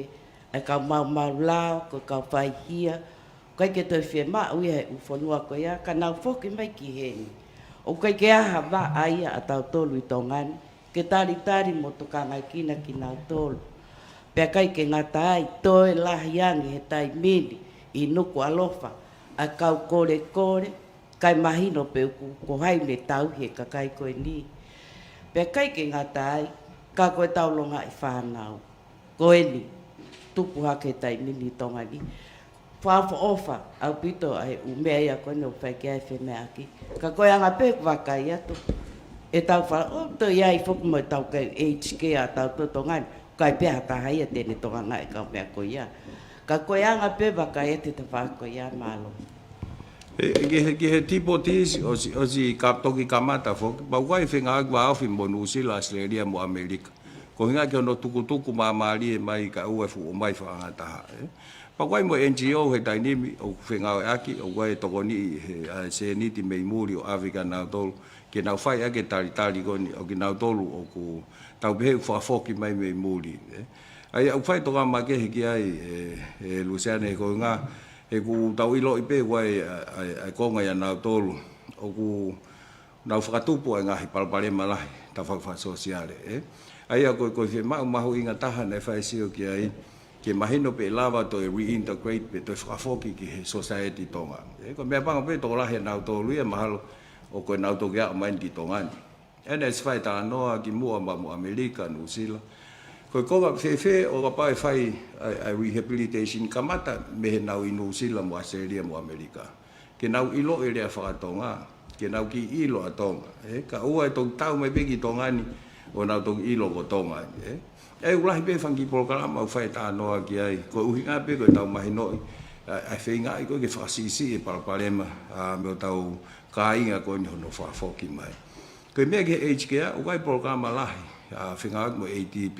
ʻa e kau maumau lao, ko e kau faihia, ʻoku ʻikai ke toe fiemaʻu ia he ʻū fonua ko ia, ka nau foki mai ki heni. ʻOku ʻikai ke ʻi ai ha vaʻa ia ʻa tautolu ʻi Tonga ni, ke talitali mo tokangaʻi kinautolu. Pea ʻikai ke ngata ai, toe lahi ange he taimi ni ʻi Nukuʻalofa ʻa e kau kolekole, ʻikai mahino pe ʻoku ko hai mei he tauhi ʻa e kakai ko eni. Pea ʻikai ke ngata ai, ka ko e tau longaʻi fānau ko eni, tupu hake he taimi ni ʻi Tonga ni. Fakaʻofoʻofa ʻaupito ʻa e ʻū meʻa ia ko eni ʻoku fai ki ai e femeʻaʻaki. Ka ko e anga pē ʻeku vakai atu, ʻe tau fa-, ʻo toe ʻi ai foki mo e tau kei aged care ʻa tautolu ʻi Tonga ni, ʻikai pē ha taha ia te ne tokangaʻi e kau meʻa ko ia. Ka ko e anga pē vakai atu e tafaʻaki ko ia, mālō. ʻE, ki he, ki he tipotisi, ʻosi, ʻosi ka toki kamata foki. Pea ʻoku ʻi ai e fengāueʻaki vāofi mo Nuʻusila, ʻAositelēlia mo ʻAmelika. Ko e ʻuhinga ki hono tukutuku māmālie mai kae ʻoua ʻe fuʻu ʻomai faʻa ngataha, ē. Pea ʻoku ʻi ai mo e NGO he taimi ni ʻoku fengāueʻaki, ʻoku ʻi ai e tokoni ʻi he, ʻa e sēniti mei muli ʻo ʻave kia nautolu, ke nau fai ʻaki e talitali ko eni ʻo kinautolu ʻoku tau pehē ʻoku fakafoki mai mei muli, ē. ʻA ia ʻoku fai e tokanga makehe ki ai, ē, ē Luseane, ko e ʻuhinga, he ʻoku tau ʻiloʻi pē ʻoku ʻi ai ʻa, ʻa, ʻa e konga ia ʻanautolu ʻoku nau fakatupu ʻa e ngaahi palopalema lahi tafaʻaki fakasōsiale, ē. ʻA ia ko e, ko e fiemaʻu mahuʻinga taha naʻe fai e sio ki ai, ke mahino pe ʻe lava toe reintegrate pe toe fakafoki ki he society ʻi Tonga. Ē, ko e meʻapango pē tokolahi ʻanautolu ia mahalo ʻoku nau toki aʻu mai eni ki Tonga ni. ʻEne ʻosi fai e talanoa kimuʻa mo, mo ʻAmelika, Nuʻusila. Ko e konga fēfē ʻo kapau ʻe fai ʻa e, ʻa e rehabilitation kamata mei heʻenau ʻi Nuʻusila mo ʻAositelēlia mo ʻAmelika. Ke nau ʻiloʻi e lea faka-Tonga, ke nau kiʻi ʻilo ʻa Tonga. Ē, kae ʻoua ʻe toki tau mai pē ki Tonga ni, ʻo nau toki ʻilo ko Tonga ni, ē. ʻE ʻoku lahi pē e fanga kiʻi polokalama ʻoku fai e talanoa ki ai, ko e ʻuhinga pē ko e tau mahinoʻi, ʻa, ʻa e feingaʻi ko ē ke fakasiʻisiʻi e palopalema, ʻa, mei hotau kāinga ko eni hono fakafoki mai. Ko e meʻa ki he aged care, ʻoku ʻi ai e polokalama lahi, ʻa, fengāueʻaki mo ADB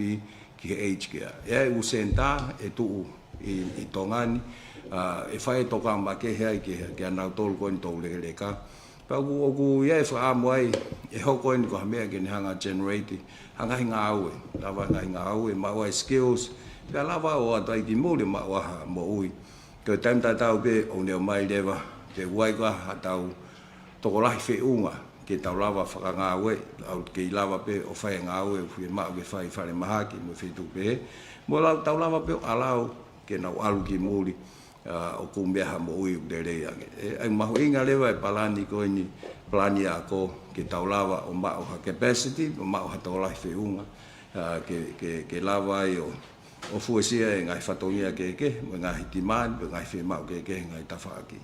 ki he aged care. ʻE ʻi ai e ʻū senitā ʻe tuʻu ʻi, ʻi Tonga ni, ʻa, ʻe fai e tokanga makehe ai ki he, kia nautolu ko eni toulekeleka. Pea ʻoku, ʻoku ʻi ai e fakaʻamu ai, ʻe hoko eni ko ha meʻa ke ne hanga ʻo generate ha ngaahi ngāue, lava ngaahi ngāue, maʻu ai e skills, pea lava ʻo ʻoatu ai ki muli maʻu ai ha moʻui. Ko e taimi tatau pē ʻoku ne ʻomai leva, ke ʻoua ʻe ʻi ai ha tau tokolahi feʻunga, ke tau lava fakangāue, ʻoku kei lava pē ʻo fai e ngāue ʻoku fiemaʻu ke fai ʻi falemahaki mo e feituʻu pehē, mo lau tau lava pē ʻo ʻalu ke nau ʻalu ki muli, ʻa, ʻoku meʻa ha moʻui ʻoku lelei ange. Ē, ʻa ia mahuʻinga leva e palani ko eni, palani ako, ke tau lava ʻo maʻu ha capacity, ʻo maʻu ha tokolahi feʻunga, ʻa, ke, ke, ke lava ai ʻo, ʻo fuesia e ngaahi fatongia kehekehe, mo e ngaahi demand, mo e ngaahi fiemaʻu kehekehe he ngaahi tafaʻaki.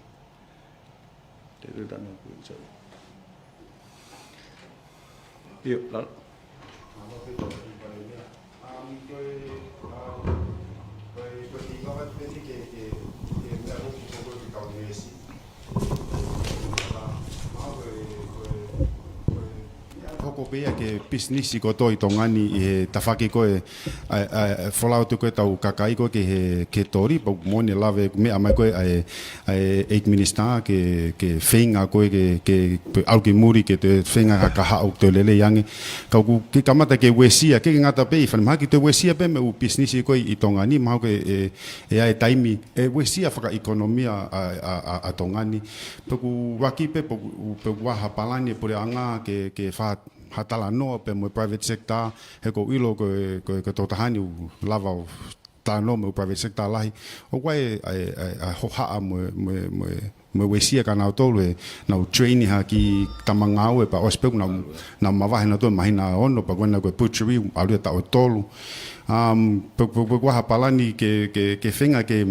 Te u tanu pē, sorry. ʻIo, lalo. Hoko pē ia ke pisinisi kotoa ʻi Tonga ni ʻi he tafaʻaki ko ē, ʻa, ʻa, folau atu ko ē ʻetau kakai ko ē ki he, ki he toli, pea ʻoku moʻoni e lave meʻa mai ko ē ʻa e, ʻa e ʻEiki Minisitā ke, ke feinga ko ē ke, ke, ke ʻalu ki muli ke toe feinga ha kahaʻu toe lelei ange. Ka ʻoku ke kamata ke uesia, ʻikai ke ngata pē ʻi falemahaki, toe uesia pē mei he ʻū pisinisi ko ē ʻi Tonga ni, mahalo ko e, e, ʻe ʻi ai e taimi, ʻe uesia fakaʻekonōmika ʻa, ʻa, ʻa, ʻa Tonga ni. Pea ʻoku ʻuluaki pē, pea ʻoku, pea ʻoku ʻi ai ha palani ʻa e puleʻanga ke, ke fai ha talanoa pē mo e private sector, he ʻoku ou ʻilo ko e, ko e, ko e tokotaha ni ʻoku lava ʻo talanoa mo e private sector lahi. ʻOku ʻi ai e, e, e, e hohaʻa mo e, mo e, mo e, mo e uesia kia nautolu ʻe nau train ha kiʻi tama ngāue pea ʻosi pē ʻoku nau, nau mavahe nautolu he māhina ono, pea ko ena ko e butchery, ʻalu ia taʻu ʻe tolu. Um, pea, pea, pea ʻoku ʻi ai ha palani ke, ke, ke feinga ke,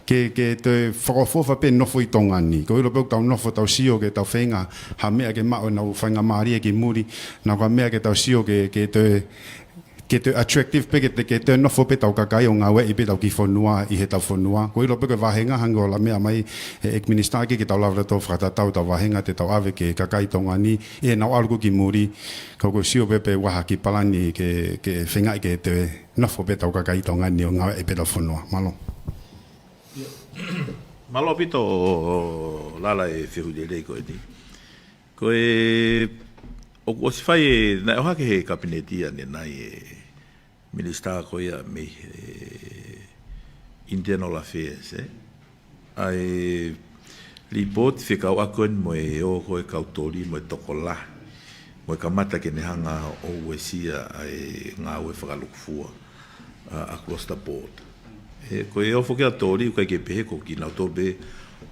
ke, ke toe fakaʻofoʻofa pē e nofo ʻi Tonga ni. ʻOku ou ʻilo pē ʻoku tau nofo tau sio ke tau feinga ha meʻa ke maʻu ʻenau faingamālie ki muli. Naʻa ko ha meʻa ke tau sio ke, ke toe, ke toe attractive pē ke, ke toe nofo pē ʻetau kakai ʻo ngāueʻi pē ʻetau kiʻi fonua ʻi heʻetau fonua. ʻOku ou ʻilo pē ko e vāhenga hangē ko e lau meʻa mai ʻe he ʻEiki Minisitā ke, ke tau lava ʻo toe fakatatau ʻetau vāhenga te tau ʻave ki he kakai Tonga ni, ʻi heʻenau ʻalu ko ē ki muli. Ka ʻoku ou sio pē pea ʻoku ʻi ai ha kiʻi palani ke, ke feingaʻi ke toe nofo pē ʻetau kakai Tonga ni ʻo ngāueʻi pē ʻetau fonua. Mālō. Mālō ʻaupito Lala e fehuʻi lelei ko eni. Ko e, ʻoku ʻosi fai e, naʻe ʻohake he kapineti ʻanenai e minisitā ko ia mei he Internal Affairs, ē? ʻA e lipooti fekauʻaki ko eni mo e ō ko e kau toli mo e tokolahi, mo e kamata ke ne hanga ʻo uesia ʻa e ngāue fakalukufua, uh, across the board. He ko e ofo ki a toli, ʻoku ʻikai ke pehē ko kinautolu pē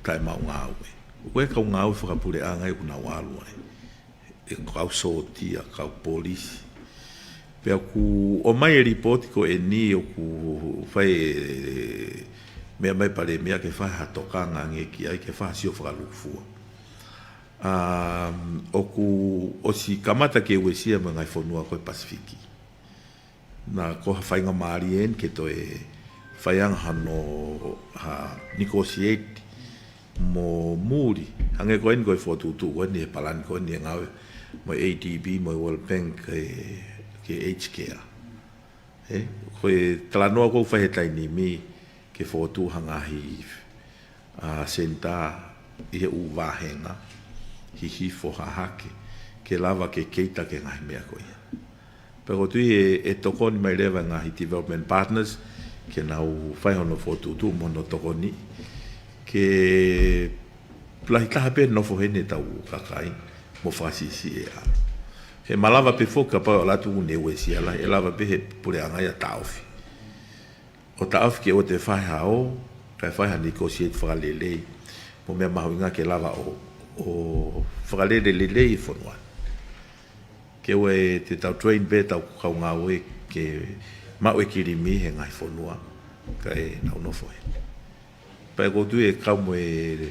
taʻemaʻu ngāue. Ko e kau ngāue fakapuleʻanga ʻoku nau ʻalu ai. E kau sōtia, kau polisi. Pea ʻoku ʻomai e lipooti ko eni ʻoku fai e meʻa mai Palēmia ke fai ha tokanga ange ki ai ke fai ha sio fakalukufua. Um, ʻoku ʻosi kamata ke uesia mo e ngaahi fonua ko e Pasifiki. Naʻa ko ha faingamālie eni ke toe fai ange hano ha negotiate mo muli. Hangē ko eni ko e fokotuʻutuʻu ko eni he palani ko eni e ngāue mo e A D B mo e World Bank ke, ke aged care. Ē, ko e talanoa ʻoku fai he taimi ni ke fokotuʻu ha ngaahi, a, senitā ʻi he ʻū vāhenga, hihifo, hahake, ke lava ke keita ki he ngaahi meʻa ko ia. Pea ʻoku ou tui ʻe, ʻe tokoni mai leva e ngaahi development partners, ke nau fai hono fokotuʻutuʻu mo hono tokoni, ke lahi taha pē nofo heni ʻetau kakai, mo fakasiʻisiʻi e ʻalu. He malava pē foki kapau ʻe ʻalu atu ʻoku ne uesia lahi, ʻe lava pē he puleʻanga ia ʻo taʻofi. ʻO taʻofi ke ʻoua te fai ha ō, kae fai ha negotiate fakalelei. Mo e meʻa mahuʻinga ke lava ʻo, ʻo fakalele lelei e fonua. Ke ʻoua te tau train pē ʻetau kau ngāue ke maʻu e kilimi he ngaahi fonua, kae nau nofo heni. Pea ʻoku ou tui ʻe kau mo e,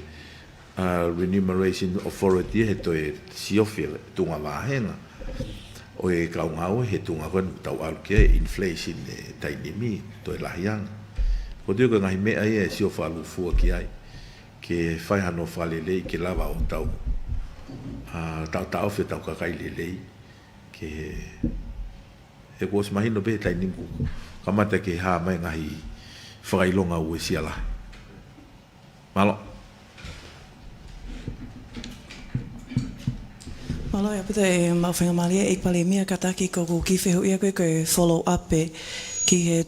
a, Remuneration Authority he toe siofi e tuʻunga vāhenga ʻo e kau ngāue he tuʻunga ko eni ʻoku tau ʻalu ki ai, inflation e taimi ni, toe lahi ange. ʻOku ou tui ko e ngaahi meʻa ia ʻe sio fakalukufua ki ai, ke fai hano fakalelei ke lava ʻo tau, a, tau taʻofi ʻetau kakai lelei, ke he kuo ʻosi mahino pē he taimi ni kuo kamata ke hā mai e ngaahi fakaʻilonga uesia lahi. Mālō. Mālō ʻaupito e maʻu faingamālie, ʻEiki Palēmia, kātaki ko ʻeku kiʻi fehuʻi ia ko e, ko e follow up ē ki he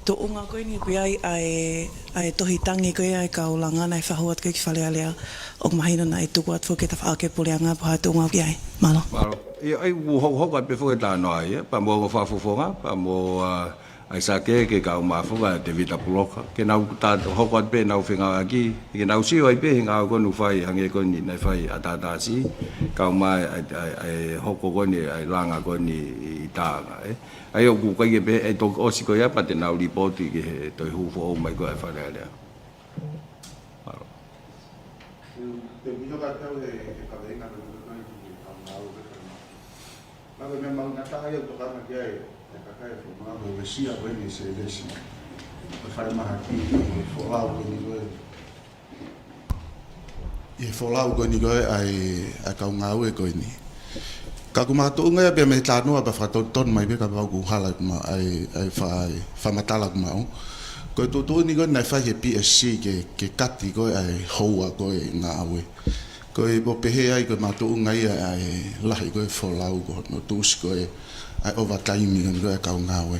tuʻunga ko eni ʻoku ʻi ai ʻa e, ʻa e tohi tangi ko ia ʻa e kau langa naʻe fakahū atu ko ē ki Fale Alea, ʻoku mahino naʻe tuku atu foki ki he Tafaʻaki Puleʻanga pe ko e hā e tuʻunga ʻoku ʻi ai. Mālō. Mālō. ʻIo, ʻa ia ʻoku hoko, hoko atu pē foki e talanoa ia, pea mo e ongo fakafofonga, pea mo, a, ʻAisake ke kau mafola Tevita Puloka. Ke nau ta-, hoko atu pē ʻenau fengāueʻaki, ke nau sio ai pē he ngāue ko eni ʻoku fai, hangē ko eni naʻe fai ʻa Tatasi, kau mai ʻa e, ʻa e, ʻa e hoko ko eni, ʻa e langa ko eni ʻi, ʻi Taʻanga, ē. ʻA ia ʻoku ʻikai ke pehē ʻe toki ʻosi ko ia pea te nau lipooti ki he tohi hū foʻou mai ko ē ʻa Fale Alea. Mālō. Te u, te u pito kātau he, he kaveinga ko eni ko eni ki he kau ngāue ko ē. Ka ko e meʻa mahuʻinga taha ia ʻoku tokanga ki ai e kakai e fonua mo e uesia ko eni e sēvesi. Ko e falemahaki, ko e folau ko eni ko ē. ʻI he folau ko eni ko ē ʻa e, ʻa e kau ngāue ko eni. Ka ʻoku makatuʻunga ia pea mei he talanoa pea fakatonutonu mai pē kapau ʻoku hala ʻeku ma-, ʻa e, ʻa e fa-, ʻa e fakamatala ʻeku maʻu. Ko e tuʻutuʻuni ko ē naʻe fai he P S C ke, ke kati ko ē ʻa e houa ko ē ngāue. Ko e ʻoku pehē ai ko e makatuʻunga ia ʻa e lahi ko ē folau ko hono tuʻusi ko ē ʻa e overtime ko eni ko ē ʻa e kau ngāue.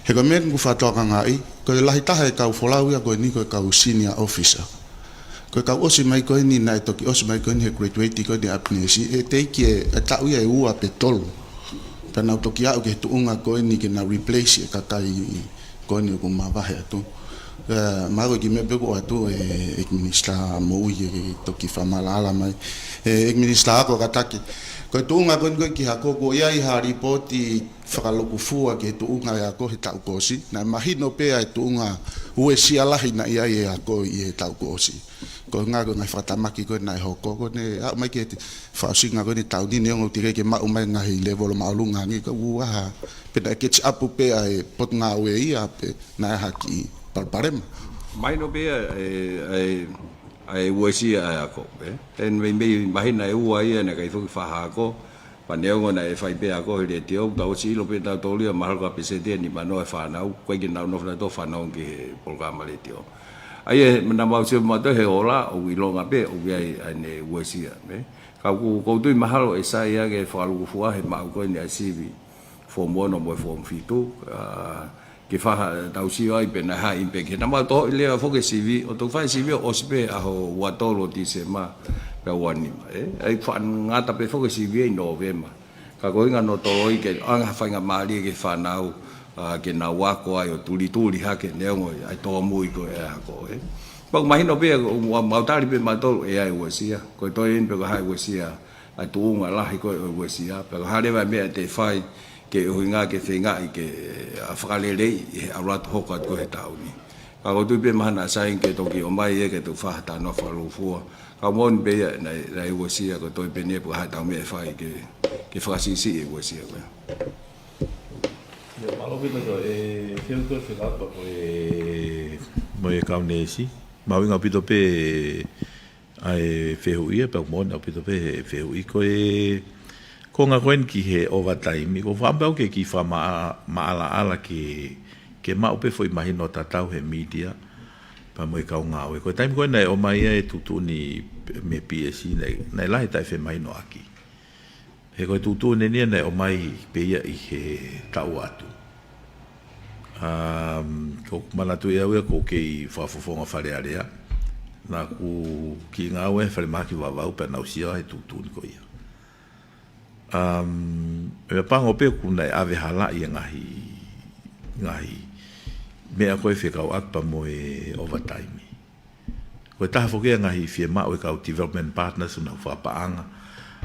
He ko e meʻa eni ʻoku fakatokangaʻi, ko e lahi taha e kau folau ia ko eni ko e kau senior officer. Ko e kau ʻosi mai ko eni naʻe toki ʻosi mai ko eni he graduate ko eni ʻa e ʻapinisi, ʻe teʻeki e, e taʻu ia ʻe ua pe tolu. Pea nau toki aʻu ki he tuʻunga ko eni ke nau replace e kakai ko eni ʻoku mavahe atu. Ē, mahalo ko e kiʻi meʻa pē ʻoku ʻoatu e, ʻEiki Minisitā Moʻui ke toki fakamaʻalaʻala mai. Ē, ʻEiki Minisitā Ako kātaki. Ko e tuʻunga ko eni ko ē ki he ako, kuo ʻi ai ha lipooti fakalukufua ki he tuʻunga e ako he taʻu kuo ʻosi. Naʻe mahino pē ʻa e tuʻunga uesia lahi naʻe ʻi ai e ako ʻi he taʻu kuo ʻosi. Ko e ngaahi, ko e ngaahi fakatamaki ko ē naʻe hoko, ko ʻene aʻu mai ki he fakaʻosinga ko eni taʻu ni neongo teʻeki ke maʻu mai e ngaahi lēvolo māʻolunga ange ka ʻoku ʻi ai ha, pe naʻe catch up pē ʻa e Potungāue ia pe naʻe ʻi ai ha kiʻi palopalema. Mahino pē ʻa e, ʻa e, ʻa e uesia ʻa e ako, ē? He meimei mahina ʻe ua ia naʻe ʻikai foki fai ha ako, pea neongo naʻe fai pē ako he letiō, tau ʻosi ʻilo pē ʻe tautolu ia mahalo ko e peseti ʻe nimanoa e fānau, ʻoku ʻikai ke nau nofo nautolu ʻo fanongo ki he polokalama letiō. ʻA ia, naʻa mau sio mautolu he ola, ʻoku ʻilonga pē ʻoku ʻi ai ʻa ʻene uesia, ē. Ka ʻoku, ʻoku ou tui mahalo ʻe sai ange fakalūkufua he maʻu ko eni ʻa e sivi, form ono mo e form fitu, ʻa, ke faʻa tau sio ai pe naʻe hā e impact. Naʻa mau tohoʻi leva foki e sivi, ʻo toki fai e sivi ʻo ʻosi pē ʻaho ua tolu ʻo Tīsema, pea ua nima, ē. ʻA ia faʻa ngata pē foki e sivi ʻi Nōvema. Ka ko e ʻuhinga naʻa tau toloi ke ʻoange ha faingamālie ki he fānau, ʻa, ke nau ako ai ʻo tulituli hake neongo ʻa e tōmui ko ē ʻa e ako, ē. Pea ʻoku mahino pē, ʻoku mau tali pē mautolu ʻe ʻi ai e uesia. Ko e toe eni pe ko e hā e uesia, ʻa e tuʻunga lahi ko ē ʻo e uesia. Pea ko e hā leva e meʻa te fai ke ʻuhinga ke feingaʻi ke, ʻa, fakaleleiʻi he ʻalu atu hoko atu ko ē he taʻu ni. Ka ʻoku ou tui pē mahalo naʻa sai ange ke toki ʻomai ē ke toki fai ha talanoa fakalūkufua. Ka ʻoku moʻoni pē ia naʻe, naʻe uesia, ko e toe pē eni pe ko e hā ʻetau meʻa ʻe fai ke, ke fakasiʻisiʻi e uesia ko ē. Ia, mālō ʻaupito, ʻe, Feuko, Fekapa ko e, mo e kau neesi. Mahuʻinga ʻaupito pē ʻa e fehuʻi ia, pea ʻoku moʻoni ʻaupito pē he fehuʻi ko e, ko e ngaahi ko eni ki he overtime, ʻoku ou fakaʻamu pē au ke kiʻi fakamaʻa-, maʻalaʻala ke, ke maʻu pē foʻi mahino tatau he media, pea mo e kau ngāue. Ko e taimi ko ē naʻe ʻomai ai e tuʻutuʻuni mei he P S C, naʻe, naʻe lahi e taʻefemahinoʻaki. He ko e tuʻutuʻuni eni ia naʻe ʻomai pē ia ʻi he taʻu atu. Um, ʻoku ou manatuʻi au ia ʻoku ou kei fakafofonga Fale Alea. Naʻa ku kiʻi ngāue he falemahaki Vavaʻu pea naʻa ku sio he tuʻutuʻuni ko ia. Um, ʻe pango pē ʻoku nau ʻave halaʻi e ngaahi, ngaahi meʻa ko ē fekauʻaki pea mo e overtime. Ko e taha foki ia e ngaahi fiemaʻu e kau development partners ʻoku nau fakapaʻanga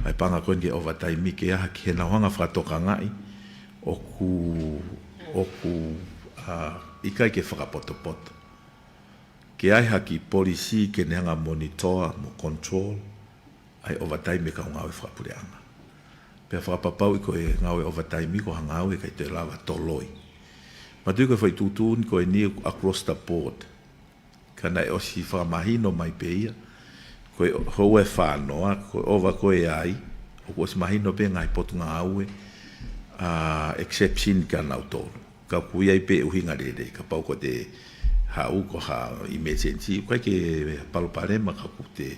ʻa e paʻanga ko eni ki he overtime ke ʻaha ki heʻenau hanga fakatokangaʻi ʻoku, ʻoku, ʻa, ʻikai ke fakapotopoto. Ke ʻi ai ha kiʻi policy ke ne hanga monitor mo control ʻa e overtime e kau ngāue fakapuleʻanga. Pea fakapapauʻi ko e ngāue overtime ko ha ngāue ʻikai toe lava toloi. Manatuʻi ko e foʻi tuʻutuʻuni ko eni across the board. Ka naʻe ʻosi fakamahino mai pē ia. Ko e houa ʻe fā noa, ko e ova ko ē ai, ʻoku ʻosi mahino pē ngaahi potungāue, ʻa, exception kia nautolu. Ka ʻoku ʻi ai pē ʻuhinga lelei, kapau ko e haʻu ko ha emergency, ʻoku ʻikai ke palopalema ka ʻoku te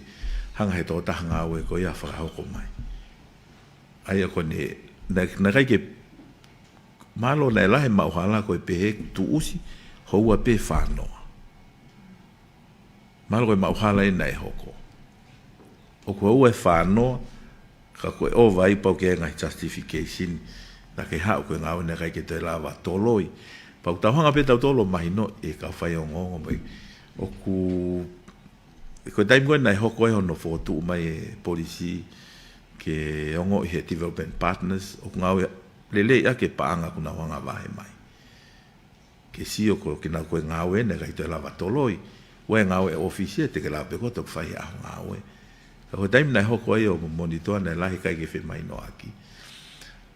hanga he tokotaha ngāue ko ia fakahoko mai. ʻA ia ko eni, naʻe, naʻe ʻikai ke, mālō naʻe lahi e maʻuhala ko e pehē tuʻusi, houa pē ʻe fā noa. Mālō ko e maʻuhala eni naʻe hoko. ʻOku houa ʻe fā noa, ka ko e ova ai pau ke ngaahi justification, naʻa ke haʻu ko e ngāue naʻe ʻikai ke toe lava toloi. Pea ʻoku tau hanga pē tautolu ʻo mahinoʻi e kau faiongoongo mai. ʻOku, ko e taimi ko ē naʻe hoko ai hono fokotuʻu mai e policy ke ongoʻi he development partners, ʻoku ngāueʻaki lelei e paʻanga ʻoku nau hanga vahe mai. Ke sio ko e kinautolu ko e ngāue naʻe ʻikai toe lava toloi. ʻOua ʻe ngāue ʻi ʻōfisi ē te ke lava pē koe ʻo toki fai e ʻaho ngāue. Ka ko e taimi naʻe hoko ai ʻo monitor naʻe lahi e ʻikai ke femahinoʻaki.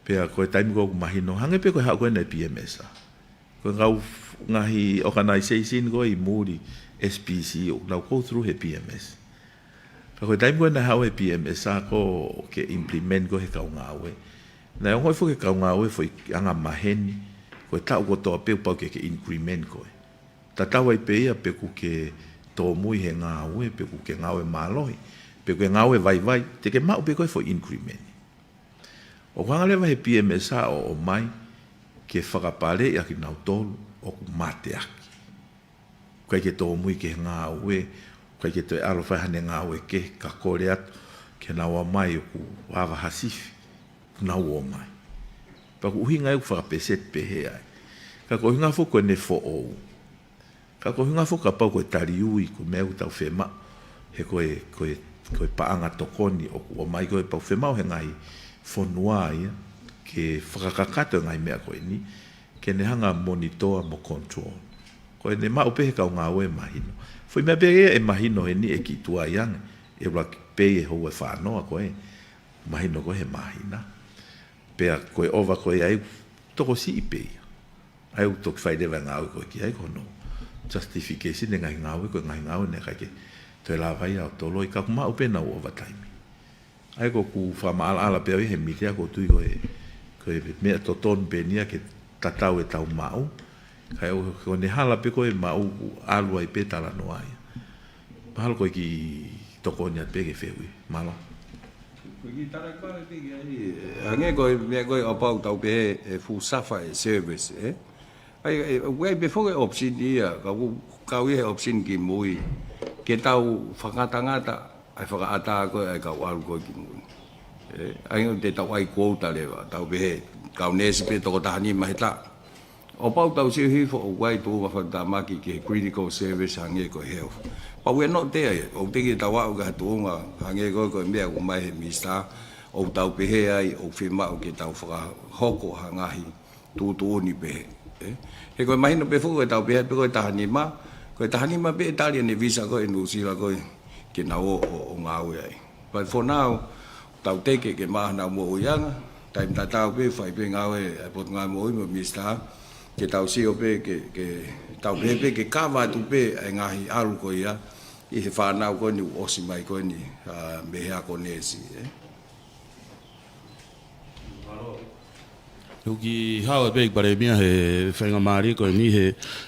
Pea ko e taimi ko ē ʻoku mahino, hangē pē ko e haʻu ko eni e P M S ʻa. Ko e ngaahi f-, ngaahi organization ko ē ʻi muli S P C ʻoku nau go through he P M S. Ka ko e taimi ko ē naʻe haʻu e P M S ʻa ko ē ke implement ko ē he kau ngāue. Naʻe ongoʻi foki e kau ngāue foʻi anga maheni, ko e taʻu kotoa pē ʻoku pau ke ke increment koe. Tatau ai pē ia pe ʻoku ke tōmui he ngāue, pe ʻoku ke ngāue mālohi, pe ʻoku ke ngāue vaivai, te ke maʻu pē koe foʻi increment. ʻOku hanga leva he P M S ʻa ʻo ʻomai ke fakapaleʻi ʻa kinautolu ʻoku mateaki. ʻIkai ke tōmui ki he ngāue, ʻikai ke toe ʻalu ʻo fai haʻane ngāue kehe ka kole atu ke nau ō mai ʻoku ava ha sifi, ʻoku nau ō mai. Pea ʻoku ʻuhinga ia ʻoku fakapeseti pehē ai. Ka ko e ʻuhinga foki ko ʻene foʻou. Ka ko e ʻuhinga foki kapau ko e taliui, ko e meʻa ʻoku tau fiemaʻu. He ko e, ko e, ko e paʻanga tokoni ʻoku ʻomai ko ē pau fiemaʻu he ngaahi fonua ia, ke fakakakato e ngaahi meʻa ko eni, ke ne hanga monitor mo control. Ko ʻene maʻu pē he kau ngāue mahino. Foʻi meʻa pē ia ʻe mahino heni ʻe kiʻi tuai ange, ʻe ʻuluaki pē ʻi he houa ʻe fā noa ko ē, mahino ko ē he māhina. Pea ko e ova ko ē ai, tokosiʻi pē ia. ʻA ia ʻoku toki fai leva e ngāue ko ē ki ai ko hono justification e ngaahi ngāue, ko e ngaahi ngāue naʻe ʻikai ke toe lava ia ʻo toloi ka ʻoku maʻu pē ʻenau overtime. ʻA ia ʻoku ou fakamaʻalaʻala pē au ia he media ʻoku ou tui ko e, ko e meʻa totonu pē eni ia ke tatau ʻetau maʻu, Kae ʻoua, ko ʻene hala pē ko ē maʻu ʻoku ʻalu ai pē talanoa ia. Mahalo ko e kiʻi tokoni atu pē ki he fehuʻi. Mālō. Ko e kiʻi talanoa pē ki ai, ē, hangē ko e meʻa ko ē ʻo pau tau pehē ʻe full suffer e service, ē? ʻAi, ʻe, ʻoku ʻi ai pē foki e option ia, ka ʻoku kau ia he option ki mui. Ke tau fakangatangata ʻa e fakaʻatā ko ē ʻa e kau ʻalu ko ē ki mui. Ē, ʻa ia ʻoku te tau ʻai quota leva, tau pehē, kau neesi pē toko taha nima he taʻu. ʻO pau tau sio hifo ʻoku ʻi ai tuʻunga fakatamaki ki he critical service hangē ko e health. But we're not there yet. ʻOku teʻeki ke tau aʻu ki ha tuʻunga hangē ko ē ko e meʻa ʻoku ʻomai he Minisitā, ʻoku tau pehē ai, ʻoku fiemaʻu ke tau fakahoko ha ngaahi tuʻutuʻuni pehē. Ē? He ko e mahino pē foki ko e tau pehē pē ko e taha nima, ko e taha nima pē ʻe tali ʻene visa ko ē ʻi Nuʻusila ko ē ke nau ō ʻo, ʻo ngāue ai. But for now, tau teke ke maʻa honau moʻuiʻanga, taimi tatau pē fai pē ngāue ʻa e Potungāue Moʻui mo e Minisitā, ke tau sio pē ke, ke tau pehē pē ke kava atu pē ʻa e ngaahi ʻalu ko ia ʻi he fānau ko eni ʻoku ʻosi mai ko eni, ā, mei he ako neesi, ē. ʻOku kiʻi hao pē ʻEiki Palēmia he faingamālie ko eni he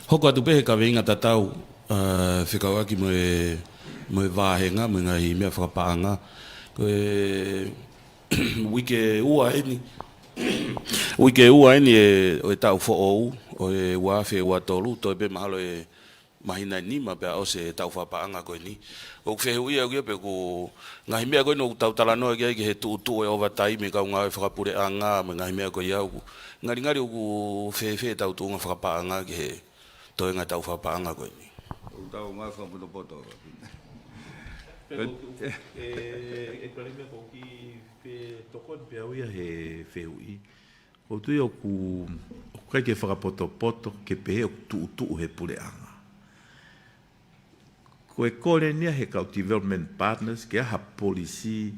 hoko atu pē he kaveinga tatau, ā, fekauʻaki mo e, mo e vāhenga, mo e ngaahi meʻa fakapaʻanga. Ko e uike ua eni, uike ua eni ē, ʻo e taʻu foʻou, ʻo e ua afe ua tolu, toe pē mahalo e māhina ʻe nima pea ʻosi e taʻu fakapaʻanga ko eni. ʻOku ou fehuʻia ʻoku ʻi ai pē ʻoku ngaahi meʻa ko eni ʻoku tau talanoa ki ai ki he tuʻutuʻu e overtime e kau ngāue fakapuleʻanga mo e ngaahi meʻa ko ia ʻoku ngalingali ʻoku fēfē ʻetau tuʻunga fakapaʻanga ki he toenga taʻu fakapaʻanga ko eni. ʻOku tau ngāue fakapotopoto. Pea ko e, e, e Palēmia ko e kiʻi tokoni pē au ia he fehuʻi. ʻOku ou tui ʻoku, ʻoku ʻikai ke fakapotopoto ke pehē ʻoku tuʻutuʻu he puleʻanga. Ko e kole eni ia he kau development partners ke ʻai ha policy